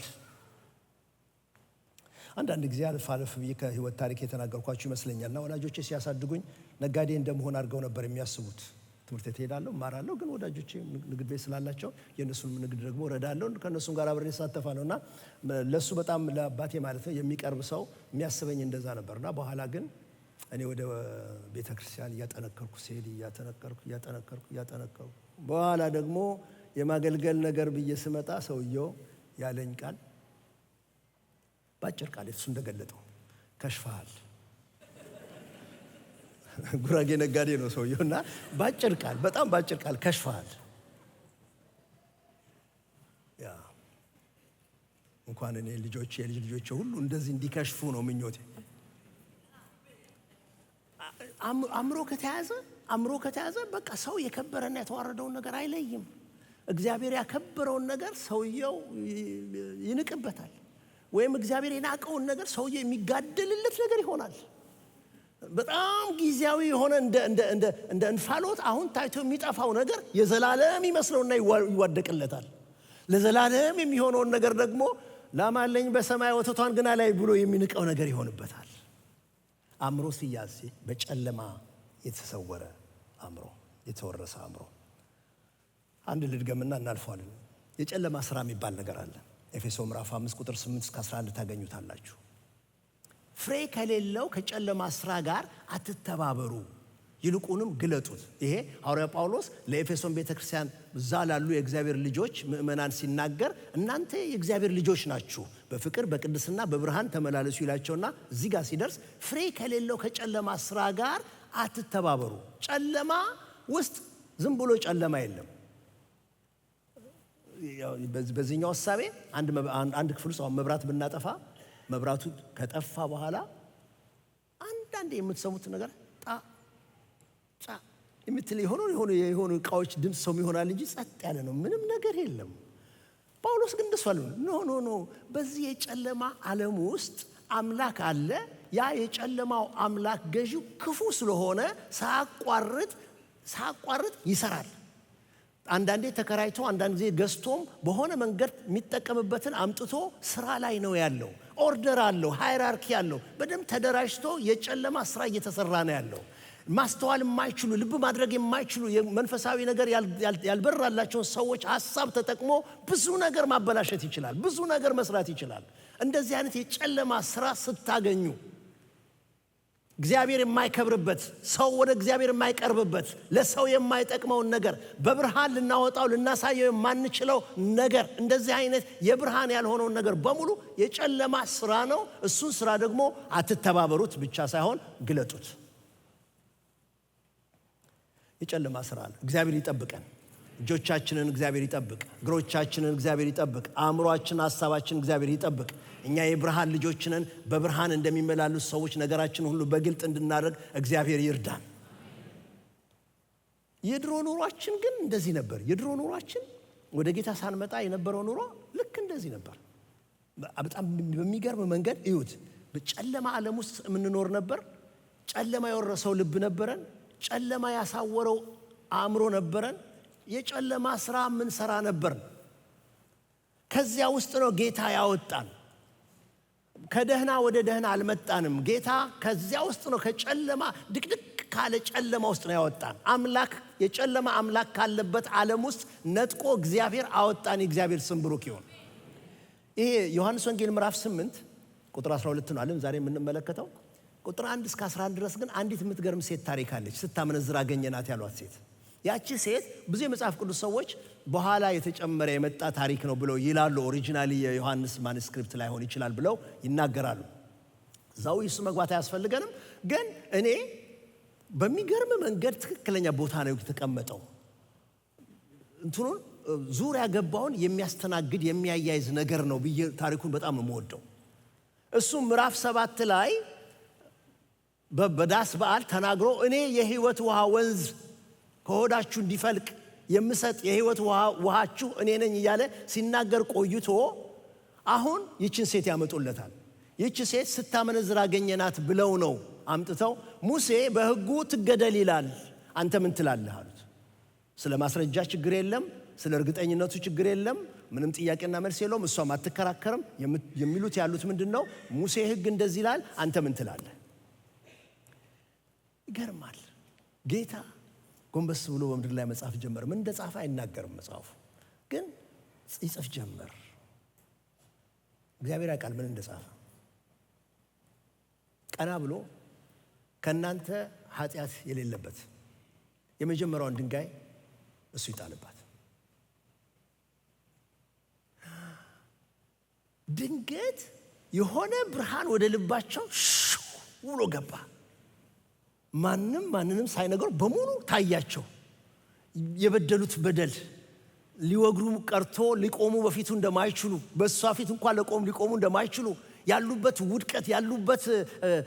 አንዳንድ ጊዜ አልፍ አለፍ ብዬ ከህይወት ታሪክ የተናገርኳቸው ይመስለኛል። እና ወላጆቼ ሲያሳድጉኝ ነጋዴ እንደመሆን አድርገው ነበር የሚያስቡት። ትምህርት ቤት እሄዳለሁ፣ እማራለሁ። ግን ወዳጆቼ ንግድ ቤት ስላላቸው የእነሱን ንግድ ደግሞ እረዳለሁ። ከእነሱም ጋር አብሬ እሳተፋለሁ። እና ለእሱ በጣም፣ ለአባቴ ማለት ነው፣ የሚቀርብ ሰው የሚያስበኝ እንደዛ ነበር። እና በኋላ ግን እኔ ወደ ቤተ ክርስቲያን እያጠነከርኩ ስሄድ፣ እያጠነከርኩ፣ እያጠነከርኩ፣ እያጠነከርኩ፣ በኋላ ደግሞ የማገልገል ነገር ብዬ ስመጣ ሰውየው ያለኝ ቃል በአጭር ቃል እሱ እንደገለጠው ከሽፈሃል። ጉራጌ ነጋዴ ነው ሰውየው እና በአጭር ቃል፣ በጣም በአጭር ቃል ከሽፈሃል። ያ እንኳን እኔ ልጆቼ የልጅ ልጆቼ ሁሉ እንደዚህ እንዲከሽፉ ነው ምኞቴ። አእምሮ ከተያዘ፣ አእምሮ ከተያዘ በቃ ሰው የከበረና የተዋረደውን ነገር አይለይም። እግዚአብሔር ያከበረውን ነገር ሰውየው ይንቅበታል፣ ወይም እግዚአብሔር የናቀውን ነገር ሰውየው የሚጋደልለት ነገር ይሆናል። በጣም ጊዜያዊ የሆነ እንደ እንፋሎት አሁን ታይቶ የሚጠፋው ነገር የዘላለም ይመስለውና ይዋደቅለታል። ለዘላለም የሚሆነውን ነገር ደግሞ ላም አለኝ በሰማይ ወተቷን ግን አላይ ብሎ የሚንቀው ነገር ይሆንበታል። አእምሮ ሲያዝ፣ በጨለማ የተሰወረ አእምሮ፣ የተወረሰ አእምሮ። አንድ ልድገምና እናልፈዋለን። የጨለማ ስራ የሚባል ነገር አለ። ኤፌሶ ምዕራፍ 5 ቁጥር 8 እስከ 11 ታገኙታላችሁ። ፍሬ ከሌለው ከጨለማ ስራ ጋር አትተባበሩ፣ ይልቁንም ግለጡት። ይሄ ሐዋርያ ጳውሎስ ለኤፌሶን ቤተክርስቲያን እዛ ላሉ የእግዚአብሔር ልጆች ምእመናን ሲናገር እናንተ የእግዚአብሔር ልጆች ናችሁ፣ በፍቅር፣ በቅድስና፣ በብርሃን ተመላለሱ ይላቸውና እዚህ ጋር ሲደርስ ፍሬ ከሌለው ከጨለማ ስራ ጋር አትተባበሩ። ጨለማ ውስጥ ዝም ብሎ ጨለማ የለም። በዚህኛው እሳቤ አንድ ክፍል ውስጥ አሁን መብራት ብናጠፋ መብራቱ ከጠፋ በኋላ አንዳንድ የምትሰሙት ነገር ጣ ጫ የምትል የሆኑ እቃዎች ድምፅ ሰው ይሆናል እንጂ ጸጥ ያለ ነው፣ ምንም ነገር የለም። ጳውሎስ ግን እንደሱ አለ። No, no, no፣ በዚህ የጨለማ ዓለም ውስጥ አምላክ አለ። ያ የጨለማው አምላክ ገዢው ክፉ ስለሆነ ሳያቋርጥ ሳያቋርጥ ይሰራል። አንዳንዴ ተከራይቶ፣ አንዳንድ ጊዜ ገዝቶም በሆነ መንገድ የሚጠቀምበትን አምጥቶ ስራ ላይ ነው ያለው። Order አለው፣ hierarchy አለው። በደንብ ተደራጅቶ የጨለማ ስራ እየተሰራ ነው ያለው። ማስተዋል የማይችሉ፣ ልብ ማድረግ የማይችሉ፣ መንፈሳዊ ነገር ያልበራላቸውን ሰዎች ሀሳብ ተጠቅሞ ብዙ ነገር ማበላሸት ይችላል፣ ብዙ ነገር መስራት ይችላል። እንደዚህ አይነት የጨለማ ስራ ስታገኙ፣ እግዚአብሔር የማይከብርበት፣ ሰው ወደ እግዚአብሔር የማይቀርብበት፣ ለሰው የማይጠቅመውን ነገር፣ በብርሃን ልናወጣው ልናሳየው የማንችለው ነገር፣ እንደዚህ አይነት የብርሃን ያልሆነውን ነገር በሙሉ የጨለማ ስራ ነው። እሱን ስራ ደግሞ አትተባበሩት ብቻ ሳይሆን ግለጡት። የጨለማ ስራ አለ። እግዚአብሔር ይጠብቀን። እጆቻችንን እግዚአብሔር ይጠብቅ። እግሮቻችንን እግዚአብሔር ይጠብቅ። አእምሯችን፣ ሀሳባችን እግዚአብሔር ይጠብቅ። እኛ የብርሃን ልጆች ነን። በብርሃን እንደሚመላለሱ ሰዎች ነገራችን ሁሉ በግልጥ እንድናደርግ እግዚአብሔር ይርዳን። የድሮ ኑሯችን ግን እንደዚህ ነበር። የድሮ ኑሯችን ወደ ጌታ ሳንመጣ የነበረው ኑሮ ልክ እንደዚህ ነበር። በጣም በሚገርም መንገድ እዩት። በጨለማ ዓለም ውስጥ የምንኖር ነበር። ጨለማ የወረሰው ልብ ነበረን። ጨለማ ያሳወረው አእምሮ ነበረን። የጨለማ ስራ የምንሰራ ነበርን። ከዚያ ውስጥ ነው ጌታ ያወጣን። ከደህና ወደ ደህና አልመጣንም። ጌታ ከዚያ ውስጥ ነው፣ ከጨለማ፣ ድቅድቅ ካለ ጨለማ ውስጥ ነው ያወጣን። አምላክ የጨለማ አምላክ ካለበት ዓለም ውስጥ ነጥቆ እግዚአብሔር አወጣን። የእግዚአብሔር ስም ብሩክ ይሁን። ይሄ ዮሐንስ ወንጌል ምዕራፍ 8 ቁጥር 12 ነው አለን ዛሬ የምንመለከተው። ቁጥር 1 እስከ 11 ድረስ ግን አንዲት የምትገርም ሴት ታሪክ አለች። ስታመነዝር አገኘናት ያሏት ሴት። ያቺ ሴት ብዙ የመጽሐፍ ቅዱስ ሰዎች በኋላ የተጨመረ የመጣ ታሪክ ነው ብለው ይላሉ። Originally የዮሐንስ manuscript ላይሆን ይችላል ብለው ይናገራሉ። እዛው እሱ መግባት አያስፈልገንም። ግን እኔ በሚገርም መንገድ ትክክለኛ ቦታ ነው የተቀመጠው። እንትኑን ዙሪያ ገባውን የሚያስተናግድ፣ የሚያያይዝ ነገር ነው ብዬ ታሪኩን በጣም ነው የምወደው። እሱ ምዕራፍ 7 ላይ በዳስ በዓል ተናግሮ እኔ የህይወት ውሃ ወንዝ ከሆዳችሁ እንዲፈልቅ የምሰጥ የህይወት ውሃችሁ እኔ ነኝ እያለ ሲናገር ቆይቶ አሁን ይችን ሴት ያመጡለታል። ይህች ሴት ስታመነዝር አገኘናት ብለው ነው አምጥተው፣ ሙሴ በሕጉ ትገደል ይላል፣ አንተ ምን ትላለህ አሉት። ስለ ማስረጃ ችግር የለም፣ ስለ እርግጠኝነቱ ችግር የለም፣ ምንም ጥያቄና መልስ የለውም። እሷም አትከራከርም። የሚሉት ያሉት ምንድን ነው? ሙሴ ሕግ እንደዚህ ይላል፣ አንተ ምን ትላለህ? ይገርማል። ጌታ ጎንበስ ብሎ በምድር ላይ መጻፍ ጀመር። ምን እንደጻፈ አይናገርም መጽሐፉ፣ ግን ይጽፍ ጀመር። እግዚአብሔር ያውቃል ምን እንደጻፈ። ቀና ብሎ ከእናንተ ኃጢአት የሌለበት የመጀመሪያውን ድንጋይ እሱ ይጣልባት። ድንገት የሆነ ብርሃን ወደ ልባቸው ሽው ብሎ ገባ። ማንም ማንንም ሳይነግረው በሙሉ ታያቸው። የበደሉት በደል ሊወግሩ ቀርቶ ሊቆሙ በፊቱ እንደማይችሉ፣ በእሷ ፊት እንኳን ሊቆሙ እንደማይችሉ፣ ያሉበት ውድቀት፣ ያሉበት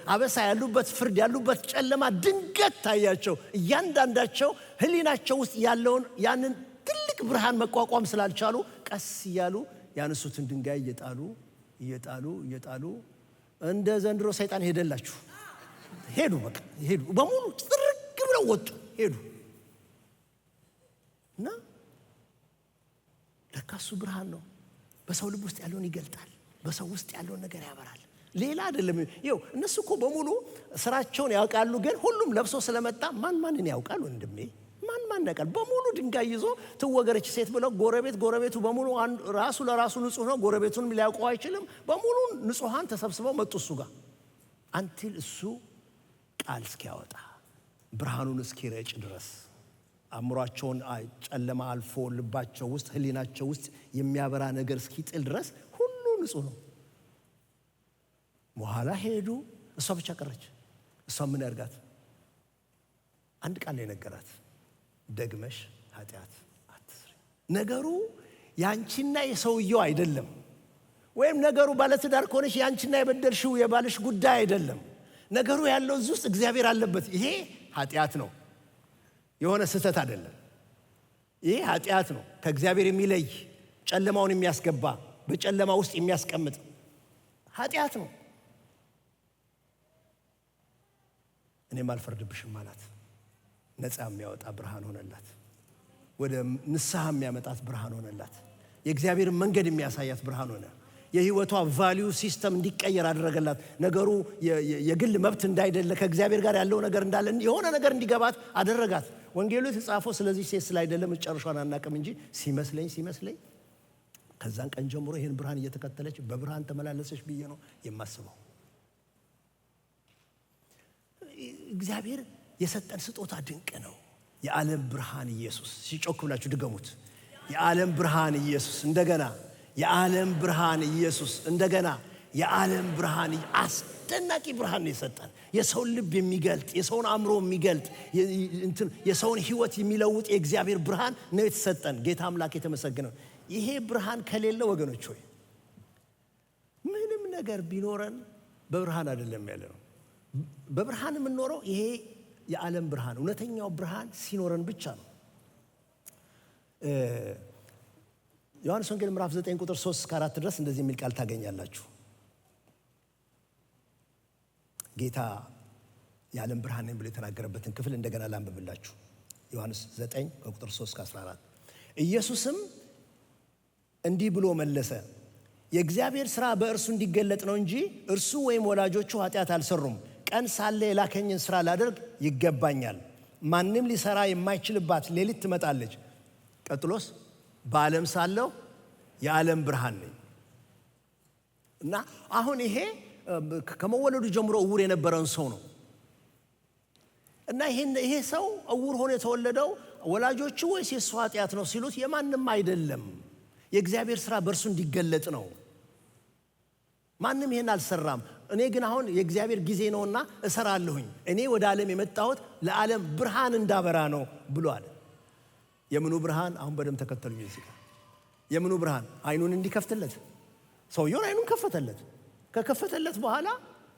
አበሳ፣ ያሉበት ፍርድ፣ ያሉበት ጨለማ ድንገት ታያቸው። እያንዳንዳቸው ሕሊናቸው ውስጥ ያለውን ያንን ትልቅ ብርሃን መቋቋም ስላልቻሉ ቀስ እያሉ ያነሱትን ድንጋይ እየጣሉ እየጣሉ እየጣሉ እንደ ዘንድሮ ሰይጣን ሄደላችሁ ሄዱ። በቃ ሄዱ፣ በሙሉ ጥርግ ብለው ወጡ፣ ሄዱ። እና ለካ እሱ ብርሃን ነው። በሰው ልብ ውስጥ ያለውን ይገልጣል። በሰው ውስጥ ያለውን ነገር ያበራል። ሌላ አይደለም። ይኸው እነሱ እኮ በሙሉ ስራቸውን ያውቃሉ። ግን ሁሉም ለብሶ ስለመጣ ማን ማንን ያውቃል? ወንድሜ ማን ማን ያውቃል? በሙሉ ድንጋይ ይዞ ትወገረች ሴት ብለው ጎረቤት ጎረቤቱ በሙሉ ራሱ ለራሱ ንጹህ ነው። ጎረቤቱንም ሊያውቀው አይችልም። በሙሉ ንጹሐን ተሰብስበው መጡ እሱ ጋር until እሱ ቃል እስኪያወጣ፣ ብርሃኑን እስኪረጭ ድረስ፣ አእምሯቸውን ጨለማ አልፎ ልባቸው ውስጥ፣ ህሊናቸው ውስጥ የሚያበራ ነገር እስኪጥል ድረስ ሁሉ ንጹህ ነው። በኋላ ሄዱ። እሷ ብቻ ቀረች። እሷ ምን ያርጋት? አንድ ቃል ነው የነገራት፣ "ደግመሽ ኃጢአት አትስሪ።" ነገሩ ያንቺና የሰውየው አይደለም። ወይም ነገሩ ባለትዳር ከሆነች ያንቺና የበደልሽው የባልሽ ጉዳይ አይደለም። ነገሩ ያለው እዚህ ውስጥ እግዚአብሔር አለበት። ይሄ ኃጢአት ነው፣ የሆነ ስህተት አይደለም። ይሄ ኃጢአት ነው። ከእግዚአብሔር የሚለይ፣ ጨለማውን የሚያስገባ፣ በጨለማ ውስጥ የሚያስቀምጥ ኃጢአት ነው። እኔም አልፈርድብሽም አላት። ነፃ የሚያወጣ ብርሃን ሆነላት። ወደ ንስሐ የሚያመጣት ብርሃን ሆነላት። የእግዚአብሔርን መንገድ የሚያሳያት ብርሃን ሆነ። የህይወቷ value system እንዲቀየር አደረገላት። ነገሩ የግል መብት እንዳይደለ፣ ከእግዚአብሔር ጋር ያለው ነገር እንዳለ፣ የሆነ ነገር እንዲገባት አደረጋት። ወንጌሉ የተጻፈው ስለዚህ ሴት ስላይደለ መጨረሻዋን አናቅም እንጂ ሲመስለኝ ሲመስለኝ ከዛን ቀን ጀምሮ ይህን ብርሃን እየተከተለች በብርሃን ተመላለሰች ብዬ ነው የማስበው። እግዚአብሔር የሰጠን ስጦታ ድንቅ ነው። የዓለም ብርሃን ኢየሱስ። ሲጮክ ብላችሁ ድገሙት። የዓለም ብርሃን ኢየሱስ። እንደገና የዓለም ብርሃን ኢየሱስ። እንደገና የዓለም ብርሃን። አስደናቂ ብርሃን ነው የሰጠን። የሰውን ልብ የሚገልጥ፣ የሰውን አእምሮ የሚገልጥ፣ የሰውን ሕይወት የሚለውጥ የእግዚአብሔር ብርሃን ነው የተሰጠን። ጌታ አምላክ የተመሰገነ። ይሄ ብርሃን ከሌለ ወገኖች ሆይ፣ ምንም ነገር ቢኖረን በብርሃን አይደለም ያለ ነው። በብርሃን የምንኖረው ይሄ የዓለም ብርሃን፣ እውነተኛው ብርሃን ሲኖረን ብቻ ነው። ዮሐንስ ወንጌል ምዕራፍ 9 ቁጥር 3 እስከ 4 ድረስ እንደዚህ የሚል ቃል ታገኛላችሁ። ጌታ የዓለም ብርሃን ነኝ ብሎ የተናገረበትን ክፍል እንደገና ላንብብላችሁ። ዮሐንስ 9 ከቁጥር 3 እስከ 14። ኢየሱስም እንዲህ ብሎ መለሰ፣ "የእግዚአብሔር ሥራ በእርሱ እንዲገለጥ ነው እንጂ እርሱ ወይም ወላጆቹ ኃጢአት አልሰሩም። ቀን ሳለ የላከኝን ሥራ ላደርግ ይገባኛል። ማንም ሊሠራ የማይችልባት ሌሊት ትመጣለች።" ቀጥሎስ? "በዓለም ሳለሁ የዓለም ብርሃን ነኝ።" እና አሁን ይሄ ከመወለዱ ጀምሮ እውር የነበረን ሰው ነው። እና ይሄ ሰው እውር ሆኖ የተወለደው ወላጆቹ ወይስ የእሱ ኃጢአት ነው ሲሉት፣ የማንም አይደለም፣ የእግዚአብሔር ስራ በእርሱ እንዲገለጥ ነው። ማንም ይሄን አልሰራም። እኔ ግን አሁን የእግዚአብሔር ጊዜ ነውና እሰራለሁኝ። እኔ ወደ ዓለም የመጣሁት ለዓለም ብርሃን እንዳበራ ነው ብሏል። የምኑ ብርሃን? አሁን በደንብ ተከተሉኝ እዚህ ጋር። የምኑ ብርሃን? አይኑን እንዲከፍትለት። ሰውየውን አይኑን ከፈተለት። ከከፈተለት በኋላ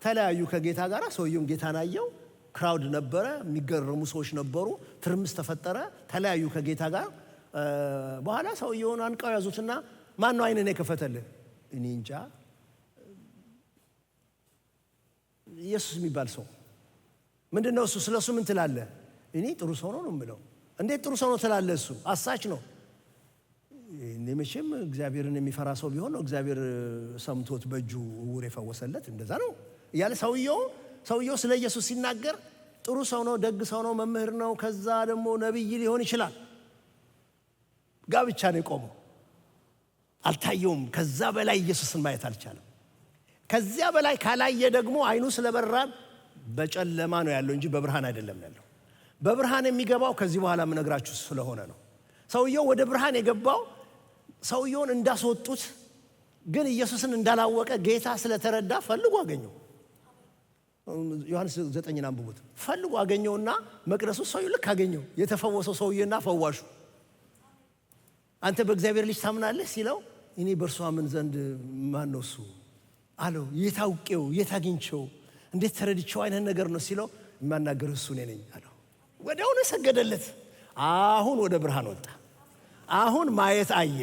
ተለያዩ ከጌታ ጋር። ሰውየውም ጌታን አየው። Crowd ነበረ፣ የሚገረሙ ሰዎች ነበሩ። ትርምስ ተፈጠረ። ተለያዩ ከጌታ ጋር። በኋላ ሰውየውን አንቀው ያዙትና "ማን ነው አይንህን የከፈተልህ?" "እኔ እንጃ፣ ኢየሱስ የሚባል ሰው።" "ምንድን ነው እሱ? ስለ እሱ ምን ትላለህ?" "እኔ ጥሩ ሰው ነው ነው የምለው።" "እንዴት ጥሩ ሰው ነው ትላለህ? እሱ አሳች ነው።" "እኔ መቼም እግዚአብሔርን የሚፈራ ሰው ቢሆን ነው እግዚአብሔር ሰምቶት በእጁ እውር የፈወሰለት፣ እንደዛ ነው" እያለ ሰውየው ስለ ኢየሱስ ሲናገር ጥሩ ሰው ነው፣ ደግ ሰው ነው፣ መምህር ነው፣ ከዛ ደግሞ ነቢይ ሊሆን ይችላል ጋ ብቻ ነው የቆመው። አልታየውም። ከዛ በላይ ኢየሱስን ማየት አልቻለም። ከዚያ በላይ ካላየ ደግሞ አይኑ ስለበራ በጨለማ ነው ያለው እንጂ በብርሃን አይደለም ያለው። በብርሃን የሚገባው ከዚህ በኋላ የምነግራችሁ ስለሆነ ነው። ሰውየው ወደ ብርሃን የገባው ሰውየውን እንዳስወጡት ግን ኢየሱስን እንዳላወቀ ጌታ ስለተረዳ ፈልጎ አገኘው። ዮሐንስ 9ን አንብቡት። ፈልጎ አገኘውና መቅደሱ ሰውዬው ልክ አገኘው። የተፈወሰው ሰውዬና ፈዋሹ አንተ በእግዚአብሔር ልጅ ታምናለህ ሲለው እኔ በእርሱ አምን ዘንድ ማን ነው እሱ አለው። የት አውቄው የት አግኝቼው እንዴት ተረድቼው አይነት ነገር ነው ሲለው የማናገርህ እሱ እኔ ነኝ አለው። ወዲያውኑ ሰገደለት። አሁን ወደ ብርሃን ወጣ። አሁን ማየት አየ።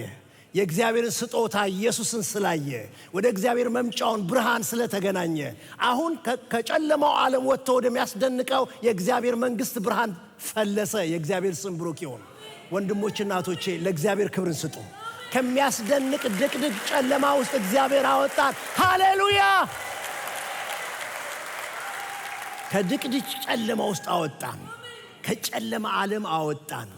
የእግዚአብሔርን ስጦታ ኢየሱስን ስላየ፣ ወደ እግዚአብሔር መምጫውን ብርሃን ስለተገናኘ አሁን ከጨለማው ዓለም ወጥቶ ወደሚያስደንቀው የእግዚአብሔር መንግስት ብርሃን ፈለሰ። የእግዚአብሔር ስም ብሩክ ይሁን። ወንድሞችና እህቶቼ ለእግዚአብሔር ክብርን ስጡ። ከሚያስደንቅ ድቅድቅ ጨለማ ውስጥ እግዚአብሔር አወጣን። ሃሌሉያ! ከድቅድቅ ጨለማ ውስጥ አወጣን። ከጨለማ ዓለም አወጣን።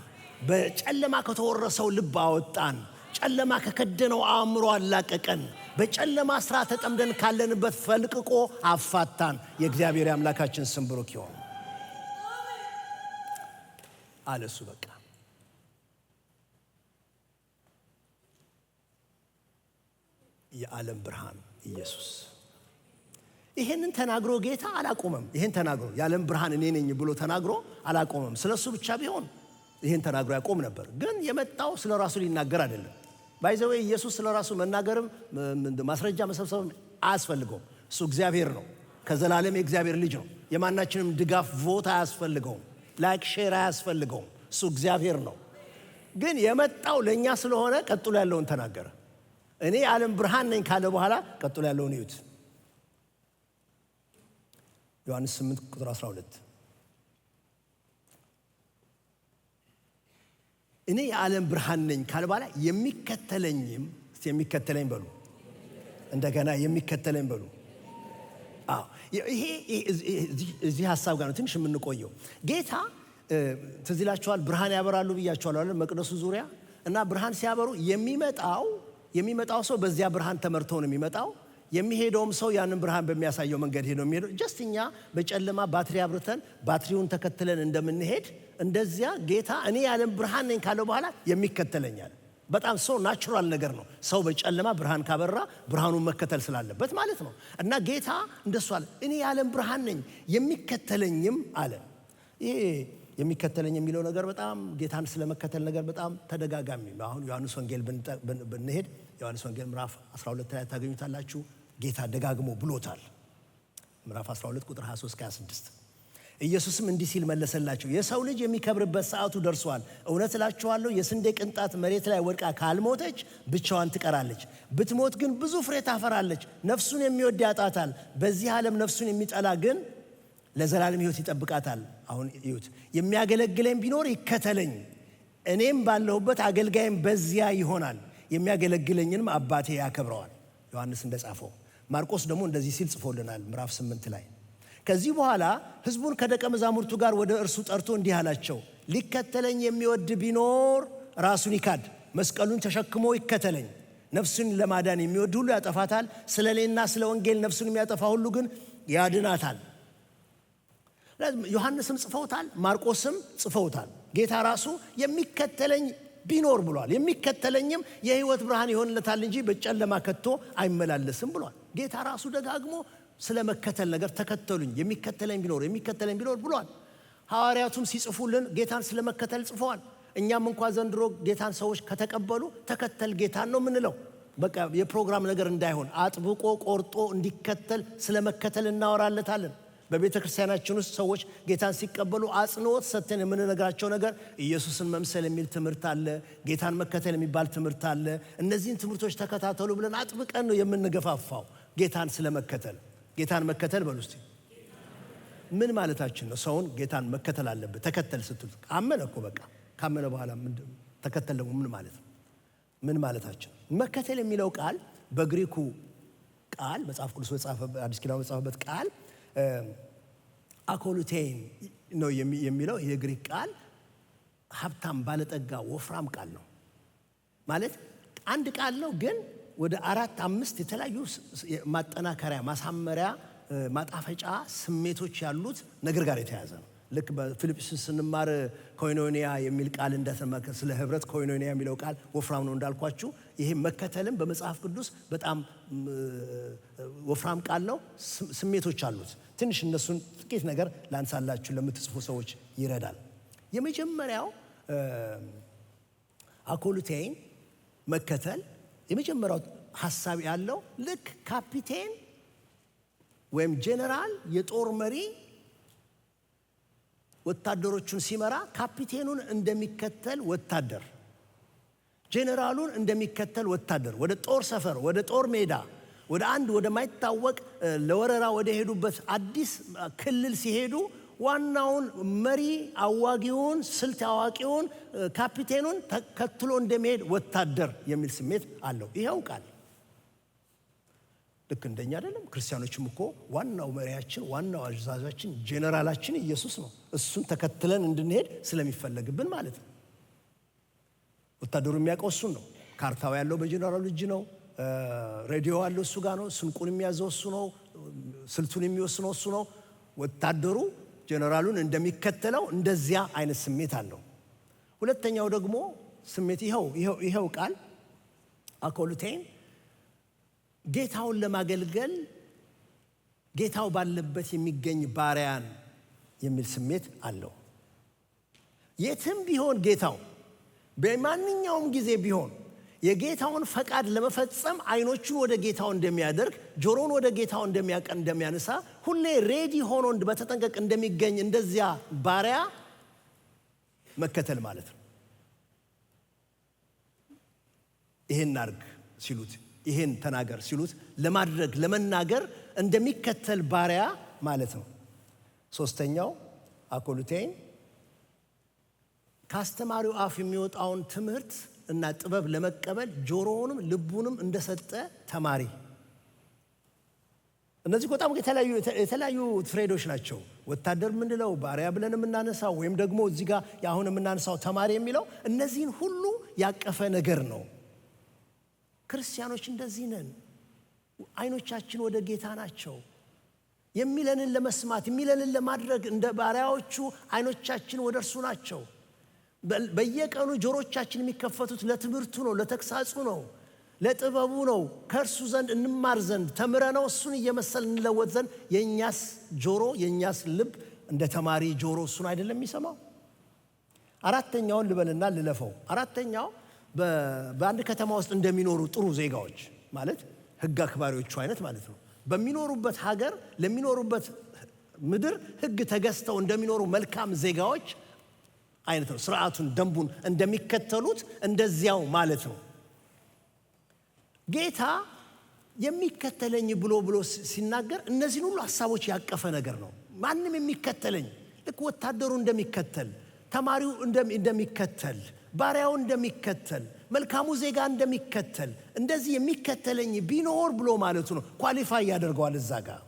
በጨለማ ከተወረሰው ልብ አወጣን። ጨለማ ከከደነው አእምሮ አላቀቀን። በጨለማ ስራ ተጠምደን ካለንበት ፈልቅቆ አፋታን። የእግዚአብሔር አምላካችን ስም ብሩክ ይሁን አለ እሱ። በቃ የዓለም ብርሃን ኢየሱስ። ይሄንን ተናግሮ ጌታ አላቆመም። ይሄን ተናግሮ የዓለም ብርሃን እኔ ነኝ ብሎ ተናግሮ አላቆመም። ስለሱ ብቻ ቢሆን ይሄን ተናግሮ ያቆም ነበር። ግን የመጣው ስለ ራሱ ሊናገር አይደለም። By the way ኢየሱስ ስለ ራሱ መናገርም ማስረጃ መሰብሰብም አያስፈልገውም። እሱ እግዚአብሔር ነው። ከዘላለም የእግዚአብሔር ልጅ ነው። የማናችንም ድጋፍ vote አያስፈልገውም። Like share አያስፈልገውም። እሱ እግዚአብሔር ነው። ግን የመጣው ለእኛ ስለሆነ ቀጥሎ ያለውን ተናገረ። እኔ የዓለም ብርሃን ነኝ ካለ በኋላ ቀጥሎ ያለውን እዩት። ዮሐንስ 8 ቁጥር 12 እኔ የዓለም ብርሃን ነኝ ካለ በኋላ የሚከተለኝም፣ እስቲ የሚከተለኝ በሉ፣ እንደገና የሚከተለኝ በሉ። አዎ ይሄ እዚህ ሐሳብ ጋር ነው ትንሽ የምንቆየው። ጌታ ትዝ ይላችኋል፣ ብርሃን ያበራሉ ብያችኋለሁ አይደል? መቅደሱ ዙሪያ እና ብርሃን ሲያበሩ የሚመጣው ሰው በዚያ ብርሃን ተመርቶ ነው የሚመጣው። የሚሄደውም ሰው ያንን ብርሃን በሚያሳየው መንገድ ሄዶ የሚሄደው። Just እኛ በጨለማ ባትሪ አብርተን ባትሪውን ተከትለን እንደምንሄድ እንደዚያ ጌታ እኔ የዓለም ብርሃን ነኝ ካለው በኋላ የሚከተለኛል። በጣም ሰው natural ነገር ነው። ሰው በጨለማ ብርሃን ካበራ ብርሃኑን መከተል ስላለበት ማለት ነው። እና ጌታ እንደሱ አለ፣ እኔ የዓለም ብርሃን ነኝ የሚከተለኝም አለ። ይሄ የሚከተለኝ የሚለው ነገር በጣም ጌታን ስለመከተል ነገር በጣም ተደጋጋሚ። አሁን ዮሐንስ ወንጌል ብንሄድ ዮሐንስ ወንጌል ምዕራፍ 12 ላይ ታገኙታላችሁ። ጌታ ደጋግሞ ብሎታል። ምዕራፍ 12 ቁጥር 23 26 ኢየሱስም እንዲህ ሲል መለሰላቸው፣ የሰው ልጅ የሚከብርበት ሰዓቱ ደርሷል። እውነት እላችኋለሁ የስንዴ ቅንጣት መሬት ላይ ወድቃ ካልሞተች ብቻዋን ትቀራለች። ብትሞት ግን ብዙ ፍሬ ታፈራለች። ነፍሱን የሚወድ ያጣታል፣ በዚህ ዓለም ነፍሱን የሚጠላ ግን ለዘላለም ሕይወት ይጠብቃታል። አሁን እዩት። የሚያገለግለኝ ቢኖር ይከተለኝ፣ እኔም ባለሁበት አገልጋይም በዚያ ይሆናል። የሚያገለግለኝንም አባቴ ያከብረዋል። ዮሐንስ እንደጻፈው። ማርቆስ ደግሞ እንደዚህ ሲል ጽፎልናል ምዕራፍ 8 ላይ። ከዚህ በኋላ ሕዝቡን ከደቀ መዛሙርቱ ጋር ወደ እርሱ ጠርቶ እንዲህ አላቸው፣ ሊከተለኝ የሚወድ ቢኖር ራሱን ይካድ፣ መስቀሉን ተሸክሞ ይከተለኝ። ነፍሱን ለማዳን የሚወድ ሁሉ ያጠፋታል፣ ስለ እኔና ስለ ወንጌል ነፍሱን የሚያጠፋ ሁሉ ግን ያድናታል። ዮሐንስም ጽፈውታል፣ ማርቆስም ጽፈውታል። ጌታ ራሱ የሚከተለኝ ቢኖር ብሏል። የሚከተለኝም የሕይወት ብርሃን ይሆንለታል እንጂ በጨለማ ከቶ አይመላለስም ብሏል። ጌታ ራሱ ደጋግሞ ስለ መከተል ነገር ተከተሉኝ፣ የሚከተለኝ ቢኖር የሚከተለኝ ቢኖር ብሏል። ሐዋርያቱም ሲጽፉልን ጌታን ስለ መከተል ጽፈዋል። እኛም እንኳን ዘንድሮ ጌታን ሰዎች ከተቀበሉ ተከተል ጌታን ነው የምንለው። በቃ የፕሮግራም ነገር እንዳይሆን አጥብቆ ቆርጦ እንዲከተል ስለ መከተል እናወራለታለን። በቤተ ክርስቲያናችን ውስጥ ሰዎች ጌታን ሲቀበሉ አጽንኦት ሰጥተን የምንነግራቸው ነገር ኢየሱስን መምሰል የሚል ትምህርት አለ፣ ጌታን መከተል የሚባል ትምህርት አለ። እነዚህን ትምህርቶች ተከታተሉ ብለን አጥብቀን ነው የምንገፋፋው ጌታን ስለመከተል። ጌታን መከተል በሉ እስቲ። ምን ማለታችን ነው? ሰውን ጌታን መከተል አለበት። ተከተል ስትሉት አመነ እኮ በቃ። ካመነ በኋላ ተከተል ደግሞ ምን ማለት ነው? ምን ማለታችን ነው? መከተል የሚለው ቃል በግሪኩ ቃል መጽሐፍ ቅዱስ በጻፈበት አዲስ ኪዳን በጻፈበት ቃል አኮሉቴን ነው የሚለው። የግሪክ ቃል ሀብታም፣ ባለጠጋ፣ ወፍራም ቃል ነው። ማለት አንድ ቃል ነው ግን ወደ 4 5 የተለያዩ ማጠናከሪያ፣ ማሳመሪያ፣ ማጣፈጫ ስሜቶች ያሉት ነገር ጋር የተያያዘ ነው። ልክ በፊልጵስዩስ ስንማር ኮይኖኒያ የሚል ቃል እንደተመከ ስለ ህብረት ኮይኖኒያ የሚለው ቃል ወፍራም ነው እንዳልኳችሁ፣ ይሄ መከተልም በመጽሐፍ ቅዱስ በጣም ወፍራም ቃል ነው። ስሜቶች አሉት። ትንሽ እነሱን ጥቂት ነገር ላንሳላችሁ፣ ለምትጽፉ ሰዎች ይረዳል። የመጀመሪያው አኮሉቴይን መከተል የመጀመሪያው ሐሳብ ያለው ልክ ካፒቴን ወይም ጄኔራል የጦር መሪ ወታደሮቹን ሲመራ ካፒቴኑን እንደሚከተል ወታደር፣ ጄኔራሉን እንደሚከተል ወታደር ወደ ጦር ሰፈር፣ ወደ ጦር ሜዳ፣ ወደ አንድ ወደማይታወቅ ለወረራ ወደ ሄዱበት አዲስ ክልል ሲሄዱ ዋናውን መሪ አዋጊውን፣ ስልት አዋቂውን፣ ካፒቴኑን ተከትሎ እንደሚሄድ ወታደር የሚል ስሜት አለው። ይኸው ቃል ልክ እንደኛ አይደለም። ክርስቲያኖችም እኮ ዋናው መሪያችን፣ ዋናው አዛዣችን፣ ጄኔራላችን ኢየሱስ ነው። እሱን ተከትለን እንድንሄድ ስለሚፈለግብን ማለት ነው። ወታደሩ የሚያውቀው እሱን ነው። ካርታው ያለው በጄኔራሉ እጅ ነው። ሬዲዮ ያለው እሱ ጋር ነው። ስንቁን የሚያዘው እሱ ነው። ስልቱን የሚወስነው እሱ ነው። ወታደሩ ጄኔራሉን እንደሚከተለው እንደዚያ አይነት ስሜት አለው። ሁለተኛው ደግሞ ስሜት ይኸው ቃል አኮሉቴን ጌታውን ለማገልገል ጌታው ባለበት የሚገኝ ባሪያን የሚል ስሜት አለው። የትም ቢሆን ጌታው በማንኛውም ጊዜ ቢሆን የጌታውን ፈቃድ ለመፈጸም አይኖቹን ወደ ጌታው እንደሚያደርግ፣ ጆሮውን ወደ ጌታው እንደሚያነሳ፣ ሁሌ ready ሆኖ በተጠንቀቅ እንደሚገኝ እንደዚያ ባሪያ መከተል ማለት ነው። ይሄን አድርግ ሲሉት፣ ይሄን ተናገር ሲሉት ለማድረግ ለመናገር እንደሚከተል ባሪያ ማለት ነው። ሶስተኛው አኮሉቴን ካስተማሪው አፍ የሚወጣውን ትምህርት እና ጥበብ ለመቀበል ጆሮውንም ልቡንም እንደሰጠ ተማሪ። እነዚህ በጣም የተለያዩ ትሬዶች ናቸው። ወታደር ምንለው፣ ባሪያ ብለን የምናነሳው ወይም ደግሞ እዚህ ጋር አሁን የምናነሳው ተማሪ የሚለው እነዚህን ሁሉ ያቀፈ ነገር ነው። ክርስቲያኖች እንደዚህ ነን። አይኖቻችን ወደ ጌታ ናቸው። የሚለንን ለመስማት የሚለንን ለማድረግ እንደ ባሪያዎቹ አይኖቻችን ወደ እርሱ ናቸው። በየቀኑ ጆሮቻችን የሚከፈቱት ለትምህርቱ ነው፣ ለተግሳጹ ነው፣ ለጥበቡ ነው። ከእርሱ ዘንድ እንማር ዘንድ ተምረነው እሱን እየመሰልን እንለወጥ ዘንድ የእኛስ ጆሮ የእኛስ ልብ እንደ ተማሪ ጆሮ እሱን አይደለም የሚሰማው። አራተኛውን ልበልና ልለፈው። አራተኛው በአንድ ከተማ ውስጥ እንደሚኖሩ ጥሩ ዜጋዎች ማለት ሕግ አክባሪዎቹ አይነት ማለት ነው። በሚኖሩበት ሀገር ለሚኖሩበት ምድር ሕግ ተገዝተው እንደሚኖሩ መልካም ዜጋዎች አይነት ነው። ስርዓቱን ደንቡን እንደሚከተሉት እንደዚያው ማለት ነው። ጌታ የሚከተለኝ ብሎ ብሎ ሲናገር እነዚህን ሁሉ ሀሳቦች ያቀፈ ነገር ነው። ማንም የሚከተለኝ ልክ ወታደሩ እንደሚከተል፣ ተማሪው እንደሚከተል፣ ባሪያው እንደሚከተል፣ መልካሙ ዜጋ እንደሚከተል እንደዚህ የሚከተለኝ ቢኖር ብሎ ማለቱ ነው። qualify ያደርገዋል እዛ ጋር።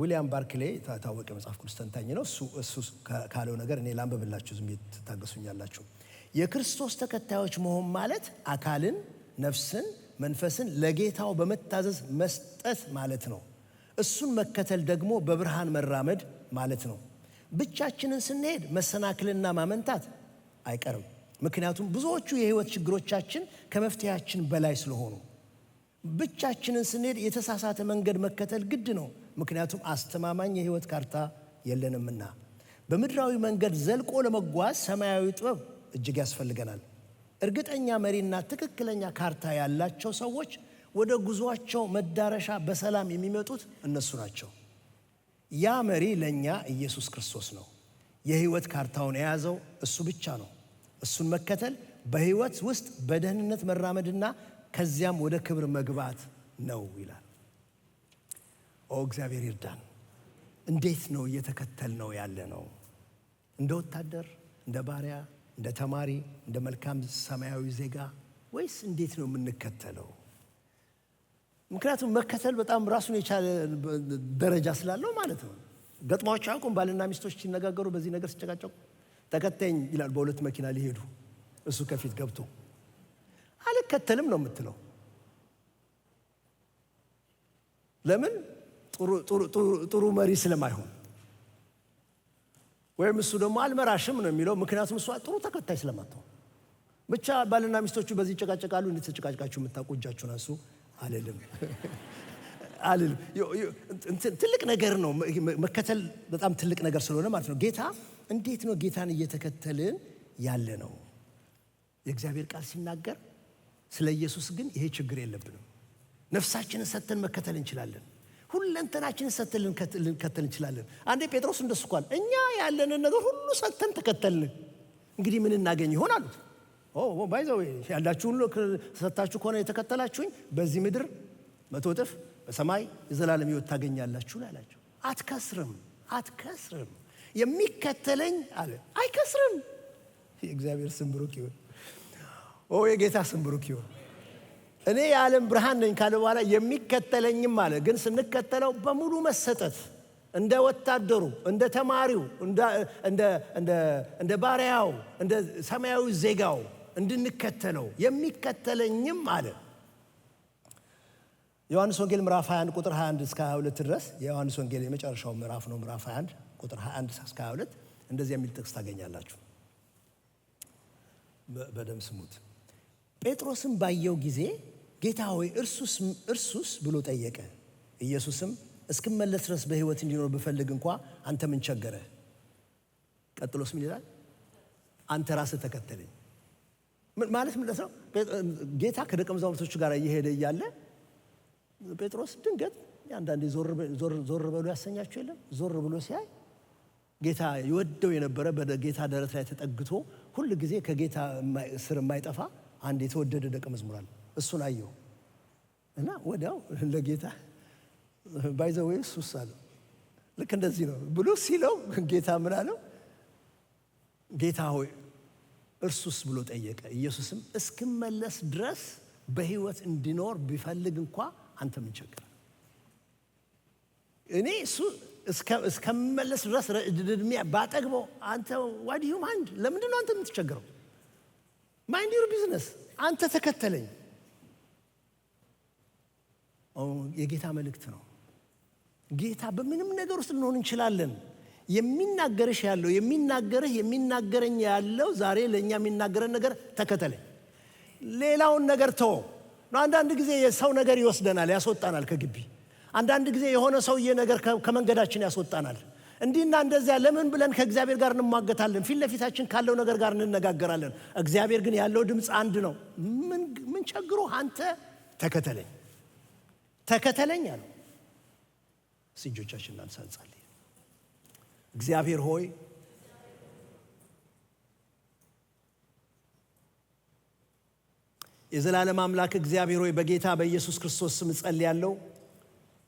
ዊሊያም ባርክሌ ታወቀ መጽሐፍ ቅዱስ ተንታኝ ነው። እሱ ካለው ነገር እኔ ላንብብላችሁ፣ ዝም ትታገሱኛላችሁ። የክርስቶስ ተከታዮች መሆን ማለት አካልን፣ ነፍስን፣ መንፈስን ለጌታው በመታዘዝ መስጠት ማለት ነው። እሱን መከተል ደግሞ በብርሃን መራመድ ማለት ነው። ብቻችንን ስንሄድ መሰናክልና ማመንታት አይቀርም። ምክንያቱም ብዙዎቹ የህይወት ችግሮቻችን ከመፍትሄያችን በላይ ስለሆኑ። ብቻችንን ስንሄድ የተሳሳተ መንገድ መከተል ግድ ነው። ምክንያቱም አስተማማኝ የህይወት ካርታ የለንምና። በምድራዊ መንገድ ዘልቆ ለመጓዝ ሰማያዊ ጥበብ እጅግ ያስፈልገናል። እርግጠኛ መሪና ትክክለኛ ካርታ ያላቸው ሰዎች ወደ ጉዟቸው መዳረሻ በሰላም የሚመጡት እነሱ ናቸው። ያ መሪ ለእኛ ኢየሱስ ክርስቶስ ነው። የህይወት ካርታውን የያዘው እሱ ብቻ ነው። እሱን መከተል በህይወት ውስጥ በደህንነት መራመድና ከዚያም ወደ ክብር መግባት ነው ይላል። ኦ እግዚአብሔር ይርዳን። እንዴት ነው እየተከተልነው ያለ ነው? እንደ ወታደር፣ እንደ ባሪያ፣ እንደ ተማሪ፣ እንደ መልካም ሰማያዊ ዜጋ ወይስ እንዴት ነው የምንከተለው? ምክንያቱም መከተል በጣም ራሱን የቻለ ደረጃ ስላለው ማለት ነው። ገጥሟቸው አያውቁም? ባልና ሚስቶች ሲነጋገሩ በዚህ ነገር ሲጨቃጨቁ ተከተኝ ይላል። በሁለት መኪና ሊሄዱ እሱ ከፊት ገብቶ አልከተልም ነው የምትለው። ለምን? ጥሩ መሪ ስለማይሆን፣ ወይም እሱ ደግሞ አልመራሽም ነው የሚለው፣ ምክንያቱም እሷ ጥሩ ተከታይ ስለማትሆን። ብቻ ባልና ሚስቶቹ በዚህ ይጨቃጨቃሉ። እንዴት ተጨቃጭቃችሁ የምታውቁ እጃችሁን አንሱ አልልም አልልም። ትልቅ ነገር ነው መከተል፣ በጣም ትልቅ ነገር ስለሆነ ማለት ነው። ጌታ እንዴት ነው ጌታን እየተከተልን ያለ ነው? የእግዚአብሔር ቃል ሲናገር ስለ ኢየሱስ ግን ይሄ ችግር የለብንም። ነፍሳችንን ሰጥተን መከተል እንችላለን። ሁለንተናችንን ሰጥተን ልንከተል እንችላለን። አንዴ ጴጥሮስ እንደሱ እኮ አለ፣ እኛ ያለንን ነገር ሁሉ ሰጥተን ተከተልን፣ እንግዲህ ምን እናገኝ ይሆን አሉት። By the way፣ ያላችሁን ሁሉ ሰጥታችሁ ከሆነ የተከተላችሁኝ በዚህ ምድር 100 እጥፍ፣ በሰማይ የዘላለም ሕይወት ታገኛላችሁ አላቸው። አትከስርም፣ አትከስርም። የሚከተለኝ አለ አይከስርም። የእግዚአብሔር ስም ብሩክ ይሁን። ኦ የጌታ ስም ብሩክ ይሁን። እኔ የዓለም ብርሃን ነኝ ካለ በኋላ የሚከተለኝም አለ። ግን ስንከተለው በሙሉ መሰጠት፣ እንደ ወታደሩ፣ እንደ ተማሪው፣ እንደ ባሪያው፣ እንደ ሰማያዊ ዜጋው እንድንከተለው የሚከተለኝም አለ። ዮሐንስ ወንጌል ምዕራፍ 21 ቁጥር 21 እስከ 22 ድረስ፣ የዮሐንስ ወንጌል የመጨረሻው ምዕራፍ ነው። ምዕራፍ 21 ቁጥር 21 እስከ 22 እንደዚህ የሚል ጥቅስ ታገኛላችሁ። በደም ስሙት። ጴጥሮስም ባየው ጊዜ ጌታ ሆይ እርሱስ ብሎ ጠየቀ። ኢየሱስም እስክመለስ ድረስ በሕይወት እንዲኖር ብፈልግ እንኳ አንተ ምን ቸገረህ? ቀጥሎስ ምን ይላል? አንተ ራስህ ተከተለኝ። ማለት ምንድን ነው? ጌታ ከደቀ መዛሙርቶቹ ጋር እየሄደ እያለ ጴጥሮስ ድንገት፣ አንዳንዴ ዞር ዞር በሉ ያሰኛችሁ የለም? ዞር ብሎ ሲያይ ጌታ ይወደው የነበረ፣ በጌታ ደረት ላይ ተጠግቶ ሁል ጊዜ ከጌታ ስር የማይጠፋ አንድ የተወደደ ደቀ መዝሙር አለ። እሱን አየው እና ወዲያው ለጌታ by the way እሱስ አለው። ልክ እንደዚህ ነው ብሎ ሲለው ጌታ ምን አለው? ጌታ ሆይ እርሱስ ብሎ ጠየቀ። ኢየሱስም እስክመለስ ድረስ በሕይወት እንዲኖር ቢፈልግ እንኳ አንተ ምን ቸገረህ? እኔ እሱ እስከምመለስ ድረስ እድሜ ባጠግበው አንተ why do you mind? ለምንድን ነው አንተ የምትቸገረው? Mind your business፣ አንተ ተከተለኝ። የጌታ መልእክት ነው። ጌታ በምንም ነገር ውስጥ ልንሆን እንችላለን። የሚናገርሽ ያለው፣ የሚናገርህ፣ የሚናገረኝ ያለው፣ ዛሬ ለእኛ የሚናገረን ነገር ተከተለኝ። ሌላውን ነገር ተወው። አንዳንድ ጊዜ የሰው ነገር ይወስደናል፣ ያስወጣናል ከግቢ። አንዳንድ ጊዜ የሆነ ሰውዬ ነገር ከመንገዳችን ያስወጣናል። እንዲህና እንደዚያ ለምን ብለን ከእግዚአብሔር ጋር እንሟገታለን። ፊት ለፊታችን ካለው ነገር ጋር እንነጋገራለን። እግዚአብሔር ግን ያለው ድምፅ አንድ ነው። ምን ቸግሮ አንተ ተከተለኝ፣ ተከተለኝ አለው። እስቲ እጆቻችንን እናንሳ፣ እንጸልይ። እግዚአብሔር ሆይ፣ የዘላለም አምላክ እግዚአብሔር ሆይ፣ በጌታ በኢየሱስ ክርስቶስ ስም እጸልያለሁ።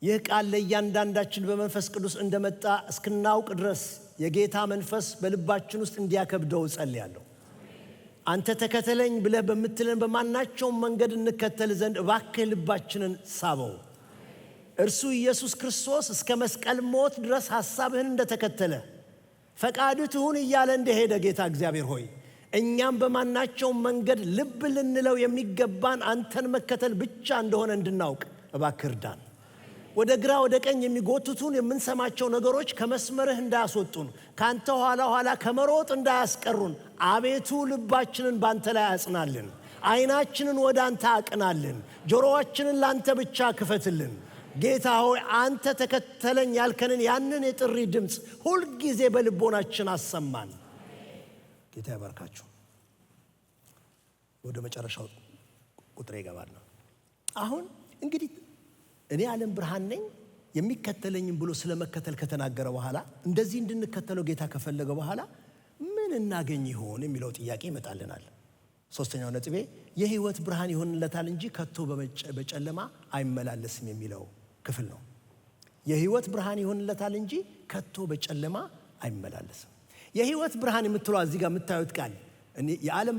ይህ ቃል ለእያንዳንዳችን በመንፈስ ቅዱስ እንደመጣ እስክናውቅ ድረስ የጌታ መንፈስ በልባችን ውስጥ እንዲያከብደው እጸልያለሁ። አንተ ተከተለኝ ብለህ በምትለን በማናቸውም መንገድ እንከተል ዘንድ እባክህ ልባችንን ሳበው። እርሱ ኢየሱስ ክርስቶስ እስከ መስቀል ሞት ድረስ ሐሳብህን እንደተከተለ፣ ፈቃድህ ትሁን እያለ እንደሄደ፣ ጌታ እግዚአብሔር ሆይ እኛም በማናቸውም መንገድ ልብ ልንለው የሚገባን አንተን መከተል ብቻ እንደሆነ እንድናውቅ እባክህ እርዳን። ወደ ግራ ወደ ቀኝ የሚጎትቱን የምንሰማቸው ነገሮች ከመስመርህ እንዳያስወጡን፣ ከአንተ ኋላ ኋላ ከመሮጥ እንዳያስቀሩን አቤቱ ልባችንን ባንተ ላይ አጽናልን። ዓይናችንን ወደ አንተ አቅናልን። ጆሮዋችንን ለአንተ ብቻ ክፈትልን። ጌታ ሆይ አንተ ተከተለኝ ያልከንን ያንን የጥሪ ድምፅ ሁልጊዜ በልቦናችን አሰማን። ጌታ ይባርካችሁ። ወደ መጨረሻው ቁጥሬ ይገባል ነው። አሁን እንግዲህ እኔ የዓለም ብርሃን ነኝ የሚከተለኝም ብሎ ስለ መከተል ከተናገረ በኋላ፣ እንደዚህ እንድንከተለው ጌታ ከፈለገ በኋላ ምን እናገኝ ይሆን የሚለው ጥያቄ ይመጣልናል። ሶስተኛው ነጥቤ የህይወት ብርሃን ይሆንለታል እንጂ ከቶ በጨለማ አይመላለስም የሚለው ክፍል ነው። የህይወት ብርሃን ይሆንለታል እንጂ ከቶ በጨለማ አይመላለስም። የህይወት ብርሃን የምትለዋ እዚህ ጋር የምታዩት ቃል፣ የዓለም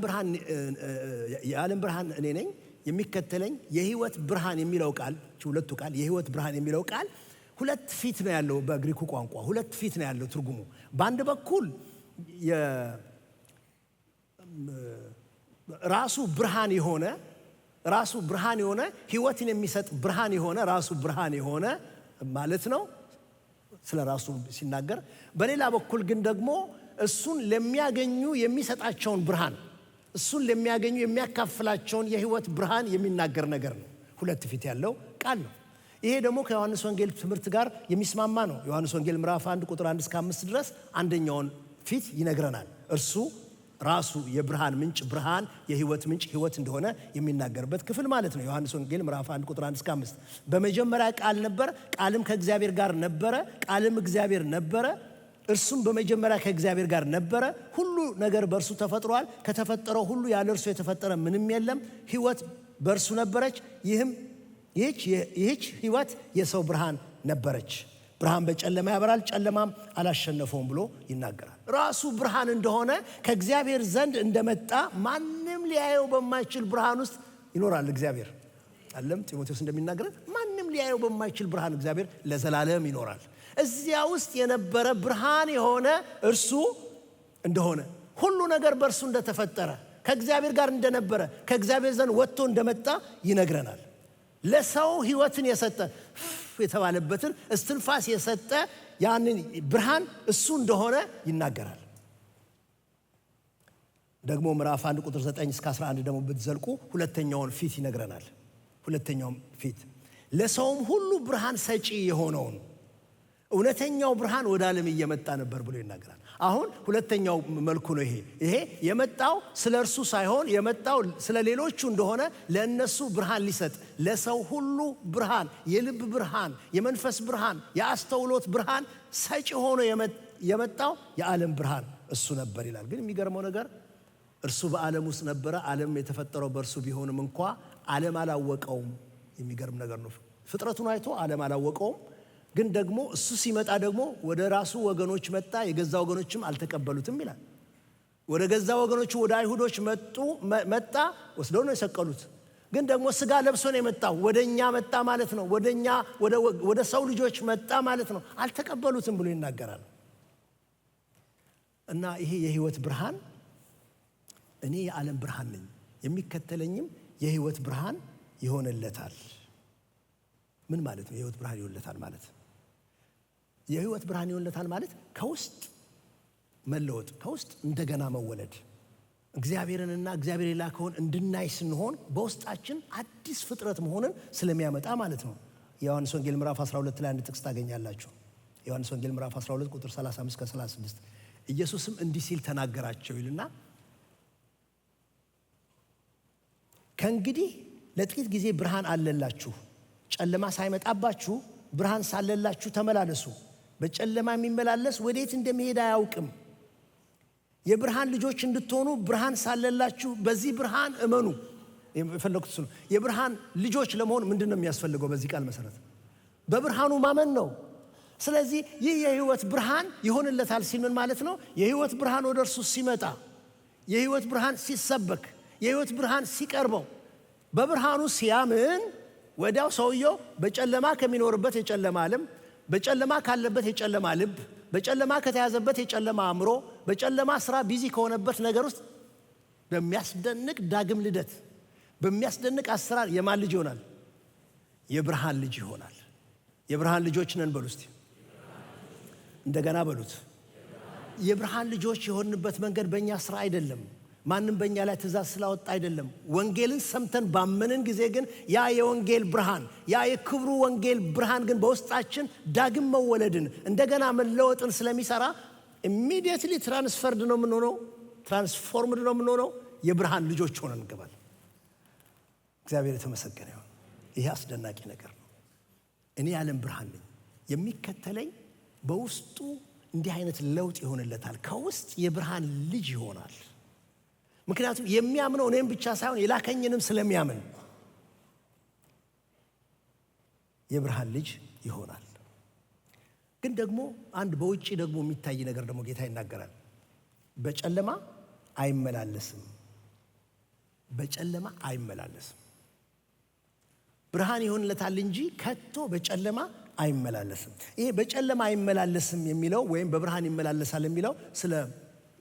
ብርሃን እኔ ነኝ፣ የሚከተለኝ የህይወት ብርሃን የሚለው ቃል፣ ሁለቱ ቃል፣ የህይወት ብርሃን የሚለው ቃል ሁለት ፊት ነው ያለው። በግሪኩ ቋንቋ ሁለት ፊት ነው ያለው ትርጉሙ። በአንድ በኩል ራሱ ብርሃን የሆነ፣ ራሱ ብርሃን የሆነ፣ ህይወትን የሚሰጥ ብርሃን የሆነ፣ ራሱ ብርሃን የሆነ ማለት ነው፣ ስለ ራሱ ሲናገር። በሌላ በኩል ግን ደግሞ እሱን ለሚያገኙ የሚሰጣቸውን ብርሃን፣ እሱን ለሚያገኙ የሚያካፍላቸውን የህይወት ብርሃን የሚናገር ነገር ነው። ሁለት ፊት ያለው ቃል ነው። ይሄ ደግሞ ከዮሐንስ ወንጌል ትምህርት ጋር የሚስማማ ነው። ዮሐንስ ወንጌል ምዕራፍ 1 ቁጥር 1 እስከ 5 ድረስ አንደኛውን ፊት ይነግረናል። እርሱ ራሱ የብርሃን ምንጭ ብርሃን፣ የህይወት ምንጭ ህይወት እንደሆነ የሚናገርበት ክፍል ማለት ነው። ዮሐንስ ወንጌል ምዕራፍ 1 ቁጥር 1 እስከ 5፣ በመጀመሪያ ቃል ነበረ፣ ቃልም ከእግዚአብሔር ጋር ነበረ፣ ቃልም እግዚአብሔር ነበረ። እርሱም በመጀመሪያ ከእግዚአብሔር ጋር ነበረ። ሁሉ ነገር በእርሱ ተፈጥሯል። ከተፈጠረው ሁሉ ያለ እርሱ የተፈጠረ ምንም የለም። ህይወት በእርሱ ነበረች፣ ይህች ህይወት የሰው ብርሃን ነበረች። ብርሃን በጨለማ ያበራል፣ ጨለማም አላሸነፈውም ብሎ ይናገራል። ራሱ ብርሃን እንደሆነ፣ ከእግዚአብሔር ዘንድ እንደመጣ፣ ማንም ሊያየው በማይችል ብርሃን ውስጥ ይኖራል እግዚአብሔር። አለም ጢሞቴዎስ እንደሚናገረን ማንም ሊያየው በማይችል ብርሃን እግዚአብሔር ለዘላለም ይኖራል። እዚያ ውስጥ የነበረ ብርሃን የሆነ እርሱ እንደሆነ፣ ሁሉ ነገር በእርሱ እንደተፈጠረ፣ ከእግዚአብሔር ጋር እንደነበረ፣ ከእግዚአብሔር ዘንድ ወጥቶ እንደመጣ ይነግረናል። ለሰው ህይወትን የሰጠ፣ የተባለበትን እስትንፋስ የሰጠ ያንን ብርሃን እሱ እንደሆነ ይናገራል። ደግሞ ምዕራፍ 1 ቁጥር 9 እስከ 11 ደግሞ ብትዘልቁ ሁለተኛውን ፊት ይነግረናል። ሁለተኛውን ፊት፣ ለሰውም ሁሉ ብርሃን ሰጪ የሆነውን እውነተኛው ብርሃን ወደ ዓለም እየመጣ ነበር ብሎ ይናገራል። አሁን ሁለተኛው መልኩ ነው ይሄ። ይሄ የመጣው ስለ እርሱ ሳይሆን የመጣው ስለ ሌሎቹ እንደሆነ፣ ለእነሱ ብርሃን ሊሰጥ፣ ለሰው ሁሉ ብርሃን፣ የልብ ብርሃን፣ የመንፈስ ብርሃን፣ የአስተውሎት ብርሃን ሰጪ ሆኖ የመጣው የዓለም ብርሃን እሱ ነበር ይላል። ግን የሚገርመው ነገር እርሱ በዓለም ውስጥ ነበረ፣ ዓለም የተፈጠረው በእርሱ ቢሆንም እንኳ ዓለም አላወቀውም። የሚገርም ነገር ነው። ፍጥረቱን አይቶ ዓለም አላወቀውም። ግን ደግሞ እሱ ሲመጣ ደግሞ ወደ ራሱ ወገኖች መጣ፣ የገዛ ወገኖችም አልተቀበሉትም ይላል። ወደ ገዛ ወገኖቹ ወደ አይሁዶች መጣ፣ ወስደው ነው የሰቀሉት። ግን ደግሞ ስጋ ለብሶ ነው የመጣው፣ ወደ እኛ መጣ ማለት ነው። ወደ እኛ፣ ወደ ሰው ልጆች መጣ ማለት ነው። አልተቀበሉትም ብሎ ይናገራል። እና ይሄ የህይወት ብርሃን፣ እኔ የዓለም ብርሃን ነኝ፣ የሚከተለኝም የህይወት ብርሃን ይሆንለታል። ምን ማለት ነው? የህይወት ብርሃን ይሆንለታል ማለት፣ የህይወት ብርሃን ይሆንለታል ማለት ከውስጥ መለወጥ፣ ከውስጥ እንደገና መወለድ፣ እግዚአብሔርንና እግዚአብሔር የላከውን እንድናይ ስንሆን በውስጣችን አዲስ ፍጥረት መሆንን ስለሚያመጣ ማለት ነው። የዮሐንስ ወንጌል ምዕራፍ 12 ላይ አንድ ጥቅስ ታገኛላችሁ። ዮሐንስ ወንጌል ምዕራፍ 12 ቁጥር 35 ከ36፣ ኢየሱስም እንዲህ ሲል ተናገራቸው ይልና፣ ከእንግዲህ ለጥቂት ጊዜ ብርሃን አለላችሁ፣ ጨለማ ሳይመጣባችሁ ብርሃን ሳለላችሁ ተመላለሱ። በጨለማ የሚመላለስ ወዴት እንደሚሄድ አያውቅም። የብርሃን ልጆች እንድትሆኑ ብርሃን ሳለላችሁ በዚህ ብርሃን እመኑ። የፈለኩት እሱ ነው። የብርሃን ልጆች ለመሆን ምንድን ነው የሚያስፈልገው? በዚህ ቃል መሰረት በብርሃኑ ማመን ነው። ስለዚህ ይህ የህይወት ብርሃን ይሆንለታል ሲል ምን ማለት ነው? የህይወት ብርሃን ወደ እርሱ ሲመጣ፣ የህይወት ብርሃን ሲሰበክ፣ የህይወት ብርሃን ሲቀርበው፣ በብርሃኑ ሲያምን ወዲያው ሰውየው በጨለማ ከሚኖርበት የጨለማ ዓለም፣ በጨለማ ካለበት የጨለማ ልብ፣ በጨለማ ከተያዘበት የጨለማ አእምሮ፣ በጨለማ ስራ busy ከሆነበት ነገር ውስጥ በሚያስደንቅ ዳግም ልደት፣ በሚያስደንቅ አሰራር የማን ልጅ ይሆናል? የብርሃን ልጅ ይሆናል። የብርሃን ልጆች ነን በሉ እስቲ። እንደገና በሉት። የብርሃን ልጆች የሆንበት መንገድ በእኛ ስራ አይደለም። ማንም በእኛ ላይ ትእዛዝ ስላወጣ አይደለም። ወንጌልን ሰምተን ባመንን ጊዜ ግን ያ የወንጌል ብርሃን፣ ያ የክብሩ ወንጌል ብርሃን ግን በውስጣችን ዳግም መወለድን፣ እንደገና መለወጥን ስለሚሰራ immediately transferred ነው የምንሆነው፣ transformed ነው የምንሆነው። የብርሃን ልጆች ሆነን እንገባለን። እግዚአብሔር የተመሰገነ ይሁን። ይሄ አስደናቂ ነገር ነው። እኔ የዓለም ብርሃን ነኝ፣ የሚከተለኝ በውስጡ እንዲህ አይነት ለውጥ ይሆንለታል። ከውስጥ የብርሃን ልጅ ይሆናል። ምክንያቱም የሚያምነው እኔም ብቻ ሳይሆን የላከኝንም ስለሚያምን የብርሃን ልጅ ይሆናል። ግን ደግሞ አንድ በውጭ ደግሞ የሚታይ ነገር ደግሞ ጌታ ይናገራል። በጨለማ አይመላለስም። በጨለማ አይመላለስም። ብርሃን ይሆንለታል እንጂ ከቶ በጨለማ አይመላለስም። ይሄ በጨለማ አይመላለስም የሚለው ወይም በብርሃን ይመላለሳል የሚለው ስለ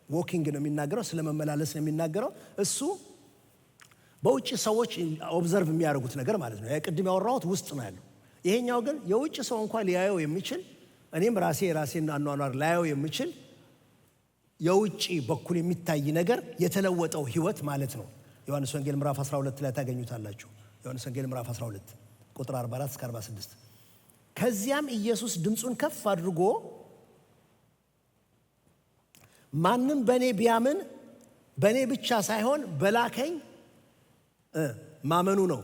walking ነው የሚናገረው፣ ስለ መመላለስ ነው የሚናገረው። እሱ በውጭ ሰዎች observe የሚያደርጉት ነገር ማለት ነው። ቅድም ያወራሁት ውስጥ ነው ያለው። ይሄኛው ግን የውጭ ሰው እንኳን ሊያየው የሚችል፣ እኔም ራሴ የራሴን አኗኗር ላየው የሚችል፣ የውጭ በኩል የሚታይ ነገር የተለወጠው ህይወት ማለት ነው። ዮሐንስ ወንጌል ምዕራፍ 12 ላይ ታገኙታላችሁ። ዮሐንስ ወንጌል ምዕራፍ 12 ቁጥር 44 እስከ 46። ከዚያም ኢየሱስ ድምፁን ከፍ አድርጎ ማንም በእኔ ቢያምን በእኔ ብቻ ሳይሆን በላከኝ ማመኑ ነው።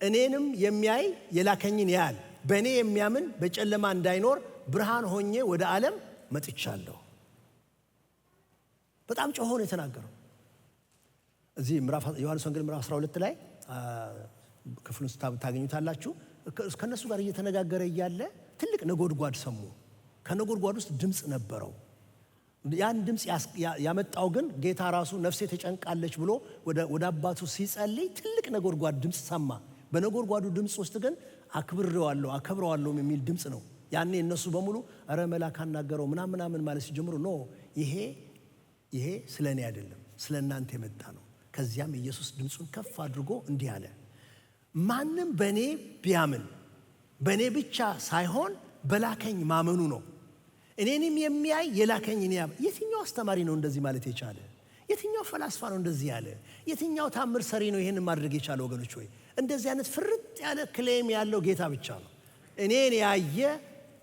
እኔንም የሚያይ የላከኝን ያያል። በእኔ የሚያምን በጨለማ እንዳይኖር ብርሃን ሆኜ ወደ ዓለም መጥቻለሁ። በጣም ጮሆ ነው የተናገረው። እዚህ ዮሐንስ ወንጌል ምዕራፍ 12 ላይ ክፍሉን ታገኙታላችሁ። ከእነሱ ጋር እየተነጋገረ እያለ ትልቅ ነጎድጓድ ሰሙ። ከነጎድጓድ ውስጥ ድምፅ ነበረው። ያን ድምፅ ያመጣው ግን ጌታ ራሱ ነፍሴ ተጨንቃለች ብሎ ወደ አባቱ ሲጸልይ ትልቅ ነጎድጓድ ድምፅ ሰማ። በነጎድጓዱ ድምፅ ውስጥ ግን አክብሬዋለሁ፣ አከብረዋለሁ የሚል ድምፅ ነው። ያኔ እነሱ በሙሉ ኧረ መልአክ አናገረው ምናምን ምናምን ማለት ሲጀምሩ no፣ ይሄ ስለ እኔ አይደለም፣ ስለ እናንተ የመጣ ነው። ከዚያም ኢየሱስ ድምፁን ከፍ አድርጎ እንዲህ አለ፣ ማንም በእኔ ቢያምን በእኔ ብቻ ሳይሆን በላከኝ ማመኑ ነው። እኔንም የሚያይ የላከኝን ያያል። የትኛው አስተማሪ ነው እንደዚህ ማለት የቻለ? የትኛው ፈላስፋ ነው እንደዚህ ያለ? የትኛው ታምር ሰሪ ነው ይህን ማድረግ የቻለ? ወገኖች ወይ እንደዚህ አይነት ፍርጥ ያለ claim ያለው ጌታ ብቻ ነው። እኔን ያየ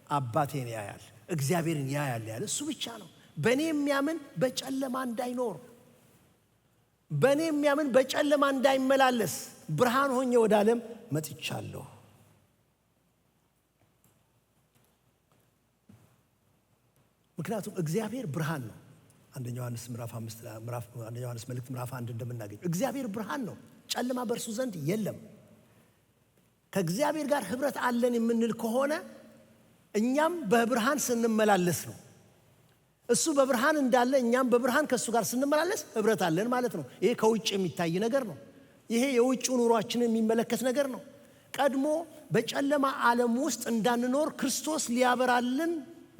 አባቴን ያያል፣ እግዚአብሔርን ያያል ያለ እሱ ብቻ ነው። በእኔ የሚያምን በጨለማ እንዳይኖር፣ በእኔ የሚያምን በጨለማ እንዳይመላለስ ብርሃን ሆኜ ወደ ዓለም መጥቻለሁ። ምክንያቱም እግዚአብሔር ብርሃን ነው። አንደኛ ዮሐንስ ምዕራፍ 5፣ ምዕራፍ አንደኛ ዮሐንስ መልእክት ምዕራፍ 1 እንደምናገኘው እግዚአብሔር ብርሃን ነው፣ ጨለማ በእርሱ ዘንድ የለም። ከእግዚአብሔር ጋር ህብረት አለን የምንል ከሆነ እኛም በብርሃን ስንመላለስ ነው። እሱ በብርሃን እንዳለ እኛም በብርሃን ከእሱ ጋር ስንመላለስ ህብረት አለን ማለት ነው። ይሄ ከውጭ የሚታይ ነገር ነው። ይሄ የውጭ ኑሯችንን የሚመለከት ነገር ነው። ቀድሞ በጨለማ ዓለም ውስጥ እንዳንኖር ክርስቶስ ሊያበራልን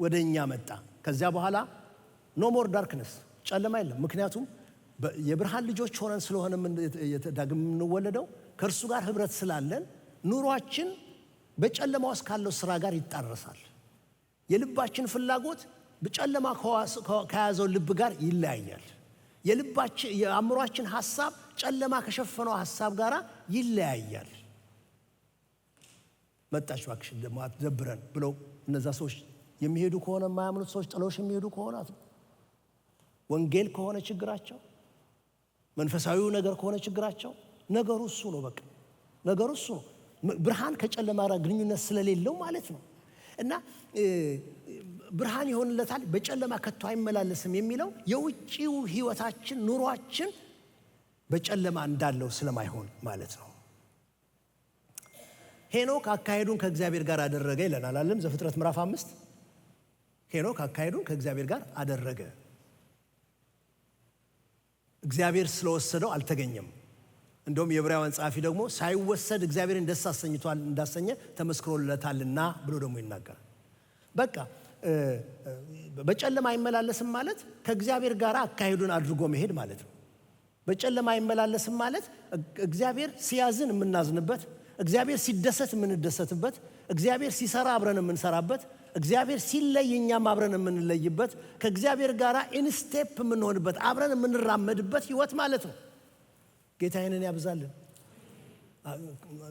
ወደ እኛ መጣ። ከዚያ በኋላ no more darkness፣ ጨለማ የለም። ምክንያቱም የብርሃን ልጆች ሆነን ስለሆነ ዳግም የምንወለደው ከእርሱ ጋር ህብረት ስላለን ኑሯችን በጨለማ ውስጥ ካለው ስራ ጋር ይጣረሳል። የልባችን ፍላጎት በጨለማ ከያዘው ልብ ጋር ይለያያል። የልባችን የአእምሯችን ሐሳብ ጨለማ ከሸፈነው ሐሳብ ጋር ይለያያል። መጣች እባክሽ ደግሞ አትደብረን ብለው እነዛ ሰዎች የሚሄዱ ከሆነ፣ የማያምኑት ሰዎች ጥለውሽ የሚሄዱ ከሆነ፣ ወንጌል ከሆነ ችግራቸው፣ መንፈሳዊው ነገር ከሆነ ችግራቸው፣ ነገሩ እሱ ነው። በቃ ነገሩ እሱ ነው። ብርሃን ከጨለማ ጋር ግንኙነት ስለሌለው ማለት ነው። እና ብርሃን ይሆንለታል፣ በጨለማ ከቶ አይመላለስም የሚለው የውጪው ህይወታችን ኑሯችን በጨለማ እንዳለው ስለማይሆን ማለት ነው። ሄኖክ አካሄዱን ከእግዚአብሔር ጋር አደረገ ይለናል አይደለም? ዘፍጥረት ምዕራፍ 5። ሄኖክ አካሄዱን ከእግዚአብሔር ጋር አደረገ። እግዚአብሔር ስለወሰደው አልተገኘም። እንደውም የዕብራውያን ጸሐፊ ደግሞ ሳይወሰድ እግዚአብሔርን ደስ አሰኝቷል እንዳሰኘ ተመስክሮለታልና ብሎ ደግሞ ይናገራል። በቃ በጨለማ አይመላለስም ማለት ከእግዚአብሔር ጋር አካሄዱን አድርጎ መሄድ ማለት ነው። በጨለማ አይመላለስም ማለት እግዚአብሔር ሲያዝን የምናዝንበት፣ እግዚአብሔር ሲደሰት የምንደሰትበት፣ እግዚአብሔር ሲሰራ አብረን የምንሰራበት፣ እግዚአብሔር ሲለይ እኛም አብረን የምንለይበት፣ ከእግዚአብሔር ጋር in step የምንሆንበት፣ አብረን የምንራመድበት ህይወት ማለት ነው። ጌታ ይህንን ያብዛልን።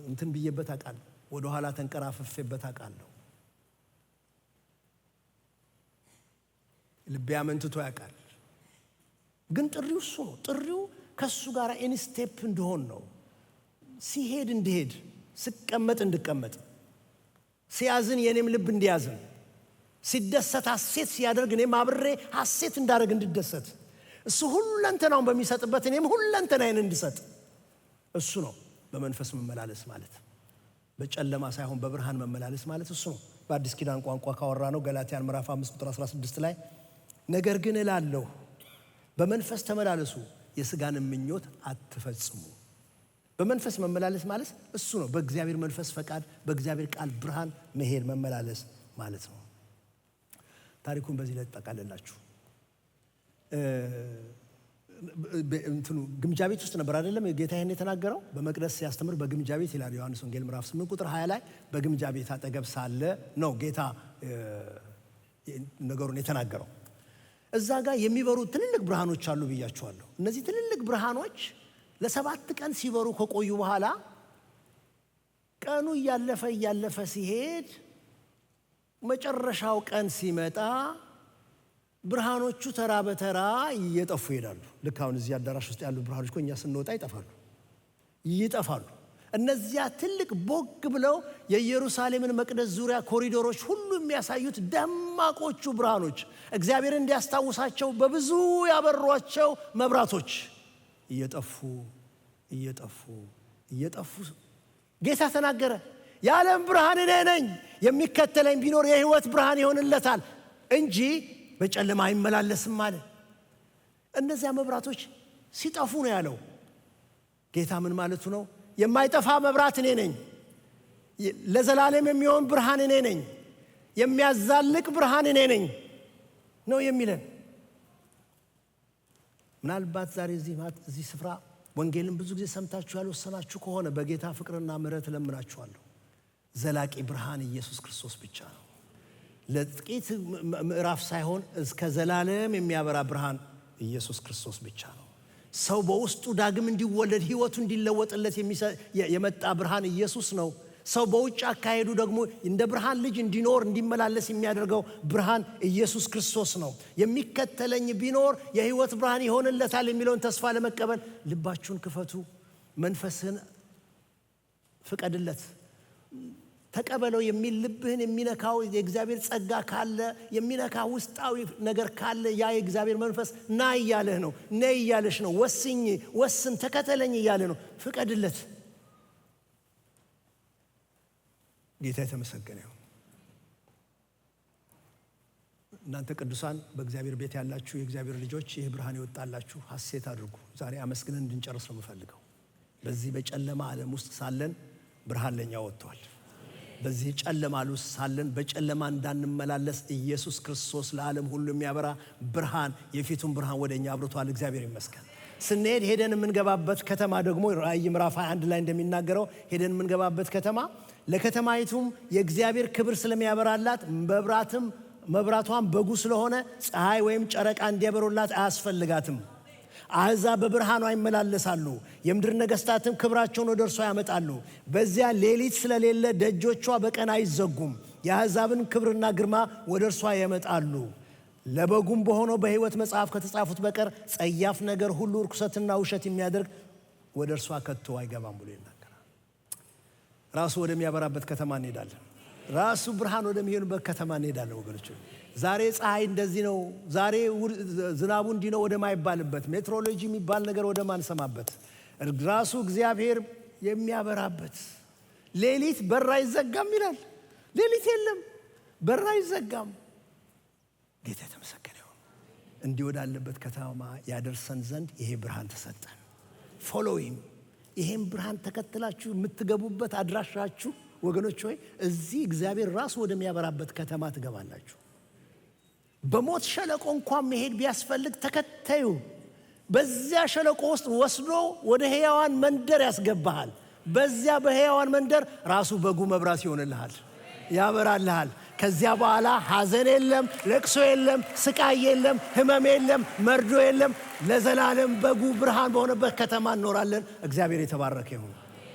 እንትን ብዬበት አውቃለሁ። ወደ ኋላ ተንቀራፍፌበት አውቃለሁ። ልቤ አመንትቶ ያውቃል። ግን ጥሪው እሱ ነው። ጥሪው ከሱ ጋር in step እንድሆን ነው። ሲሄድ እንድሄድ፣ ስቀመጥ እንድቀመጥ፣ ሲያዝን የኔም ልብ እንዲያዝን፣ ሲደሰት ሐሴት ሲያደርግ እኔም አብሬ ሐሴት እንዳደርግ እንድደሰት፣ እሱ ሁለንተናውን በሚሰጥበት እኔም ሁለንተናዬን እንድሰጥ፣ እሱ ነው በመንፈስ መመላለስ ማለት። በጨለማ ሳይሆን በብርሃን መመላለስ ማለት እሱ ነው። በአዲስ ኪዳን ቋንቋ ካወራነው ገላትያን ምዕራፍ 5 ቁጥር 16 ላይ ነገር ግን እላለሁ በመንፈስ ተመላለሱ የሥጋን ምኞት አትፈጽሙ። በመንፈስ መመላለስ ማለት እሱ ነው። በእግዚአብሔር መንፈስ ፈቃድ በእግዚአብሔር ቃል ብርሃን መሄድ መመላለስ ማለት ነው። ታሪኩን በዚህ ላይ ጠቃልላችሁ እንትኑ ግምጃ ቤት ውስጥ ነበር አይደለም ጌታ ይሄን የተናገረው? በመቅደስ ሲያስተምር በግምጃ ቤት ይላል ዮሐንስ ወንጌል ምዕራፍ 8 ቁጥር 20 ላይ በግምጃ ቤት አጠገብ ሳለ ነው ጌታ ነገሩን የተናገረው። እዛ ጋር የሚበሩ ትልልቅ ብርሃኖች አሉ ብያችኋለሁ። እነዚህ ትልልቅ ብርሃኖች ለ7 ቀን ሲበሩ ከቆዩ በኋላ ቀኑ እያለፈ እያለፈ ሲሄድ መጨረሻው ቀን ሲመጣ ብርሃኖቹ ተራ በተራ እየጠፉ ይሄዳሉ። ልክ አሁን እዚህ አዳራሽ ውስጥ ያሉ ብርሃኖች እኮ እኛ ስንወጣ ይጠፋሉ። እነዚያ ትልቅ ቦግ ብለው የኢየሩሳሌምን መቅደስ ዙሪያ ኮሪዶሮች ሁሉ የሚያሳዩት ደማቆቹ ብርሃኖች እግዚአብሔር እንዲያስታውሳቸው በብዙ ያበሯቸው መብራቶች እየጠፉ እየጠፉ እየጠፉ ጌታ ተናገረ። የዓለም ብርሃን እኔ ነኝ፣ የሚከተለኝ ቢኖር የሕይወት ብርሃን ይሆንለታል እንጂ በጨለማ አይመላለስም አለ። እነዚያ መብራቶች ሲጠፉ ነው ያለው። ጌታ ምን ማለቱ ነው? የማይጠፋ መብራት እኔ ነኝ፣ ለዘላለም የሚሆን ብርሃን እኔ ነኝ፣ የሚያዛልቅ ብርሃን እኔ ነኝ ነው የሚለን። ምናልባት ዛሬ እዚህ ስፍራ ወንጌልን ብዙ ጊዜ ሰምታችሁ ያልወሰናችሁ ከሆነ በጌታ ፍቅርና ምሕረት እለምናችኋለሁ። ዘላቂ ብርሃን ኢየሱስ ክርስቶስ ብቻ ነው። ለጥቂት ምዕራፍ ሳይሆን እስከ ዘላለም የሚያበራ ብርሃን ኢየሱስ ክርስቶስ ብቻ ነው። ሰው በውስጡ ዳግም እንዲወለድ ሕይወቱ እንዲለወጥለት የመጣ ብርሃን ኢየሱስ ነው። ሰው በውጭ አካሄዱ ደግሞ እንደ ብርሃን ልጅ እንዲኖር እንዲመላለስ የሚያደርገው ብርሃን ኢየሱስ ክርስቶስ ነው። የሚከተለኝ ቢኖር የሕይወት ብርሃን ይሆንለታል የሚለውን ተስፋ ለመቀበል ልባችሁን ክፈቱ። መንፈስህን ፍቀድለት፣ ተቀበለው የሚል ልብህን የሚነካው የእግዚአብሔር ጸጋ ካለ፣ የሚነካ ውስጣዊ ነገር ካለ ያ የእግዚአብሔር መንፈስ ና እያለህ ነው፣ ነይ እያለሽ ነው፣ ወስኝ፣ ወስን፣ ተከተለኝ እያለህ ነው። ፍቀድለት። ጌታ የተመሰገነ ይሁን። እናንተ ቅዱሳን በእግዚአብሔር ቤት ያላችሁ የእግዚአብሔር ልጆች ይህ ብርሃን ይወጣላችሁ፣ ሐሴት አድርጉ። ዛሬ አመስግነን እንድንጨርስ ነው የምፈልገው። በዚህ በጨለማ ዓለም ውስጥ ሳለን ብርሃን ለኛ ወጥቷል። በዚህ ጨለማ ውስጥ ሳለን በጨለማ እንዳንመላለስ ኢየሱስ ክርስቶስ ለዓለም ሁሉ የሚያበራ ብርሃን የፊቱን ብርሃን ወደኛ አብርቷል። እግዚአብሔር ይመስገን። ስንሄድ ሄደን የምንገባበት ከተማ ደግሞ ራእይ ምዕራፍ 21 ላይ እንደሚናገረው ሄደን የምንገባበት ከተማ ለከተማይቱም የእግዚአብሔር ክብር ስለሚያበራላት መብራቷም በጉ ስለሆነ ፀሐይ ወይም ጨረቃ እንዲያበሩላት አያስፈልጋትም። አሕዛብ በብርሃኗ ይመላለሳሉ፣ የምድር ነገሥታትም ክብራቸውን ወደ እርሷ ያመጣሉ። በዚያ ሌሊት ስለሌለ ደጆቿ በቀን አይዘጉም፣ የአሕዛብን ክብርና ግርማ ወደ እርሷ ያመጣሉ። ለበጉም በሆነው በሕይወት መጽሐፍ ከተጻፉት በቀር ጸያፍ ነገር ሁሉ ርኩሰትና ውሸት የሚያደርግ ወደ እርሷ ከቶ አይገባም ብሎ ይናገራል። ራሱ ወደሚያበራበት ከተማ እንሄዳለን። ራሱ ብርሃን ወደሚሆንበት ከተማ እንሄዳለን ወገኖች። ዛሬ ፀሐይ እንደዚህ ነው፣ ዛሬ ዝናቡ እንዲህ ነው ወደማይባልበት፣ ሜትሮሎጂ የሚባል ነገር ወደማንሰማበት፣ ራሱ እግዚአብሔር የሚያበራበት። ሌሊት በር አይዘጋም ይላል። ሌሊት የለም፣ በር አይዘጋም። ጌታ የተመሰገነ ይሁን። እንዲህ ወዳለበት ከተማ ያደርሰን ዘንድ ይሄ ብርሃን ተሰጠን። Follow him። ይሄን ብርሃን ተከትላችሁ የምትገቡበት አድራሻችሁ ወገኖች ሆይ እዚህ እግዚአብሔር ራሱ ወደሚያበራበት ከተማ ትገባላችሁ። በሞት ሸለቆ እንኳን መሄድ ቢያስፈልግ ተከተዩ። በዚያ ሸለቆ ውስጥ ወስዶ ወደ ሕያዋን መንደር ያስገባሃል። በዚያ በሕያዋን መንደር ራሱ በጉ መብራት ይሆንልሃል፣ ያበራልሃል። ከዚያ በኋላ ሐዘን የለም፣ ለቅሶ የለም፣ ስቃይ የለም፣ ህመም የለም፣ መርዶ የለም። ለዘላለም በጉ ብርሃን በሆነበት ከተማ እንኖራለን። እግዚአብሔር የተባረከ ይሁን።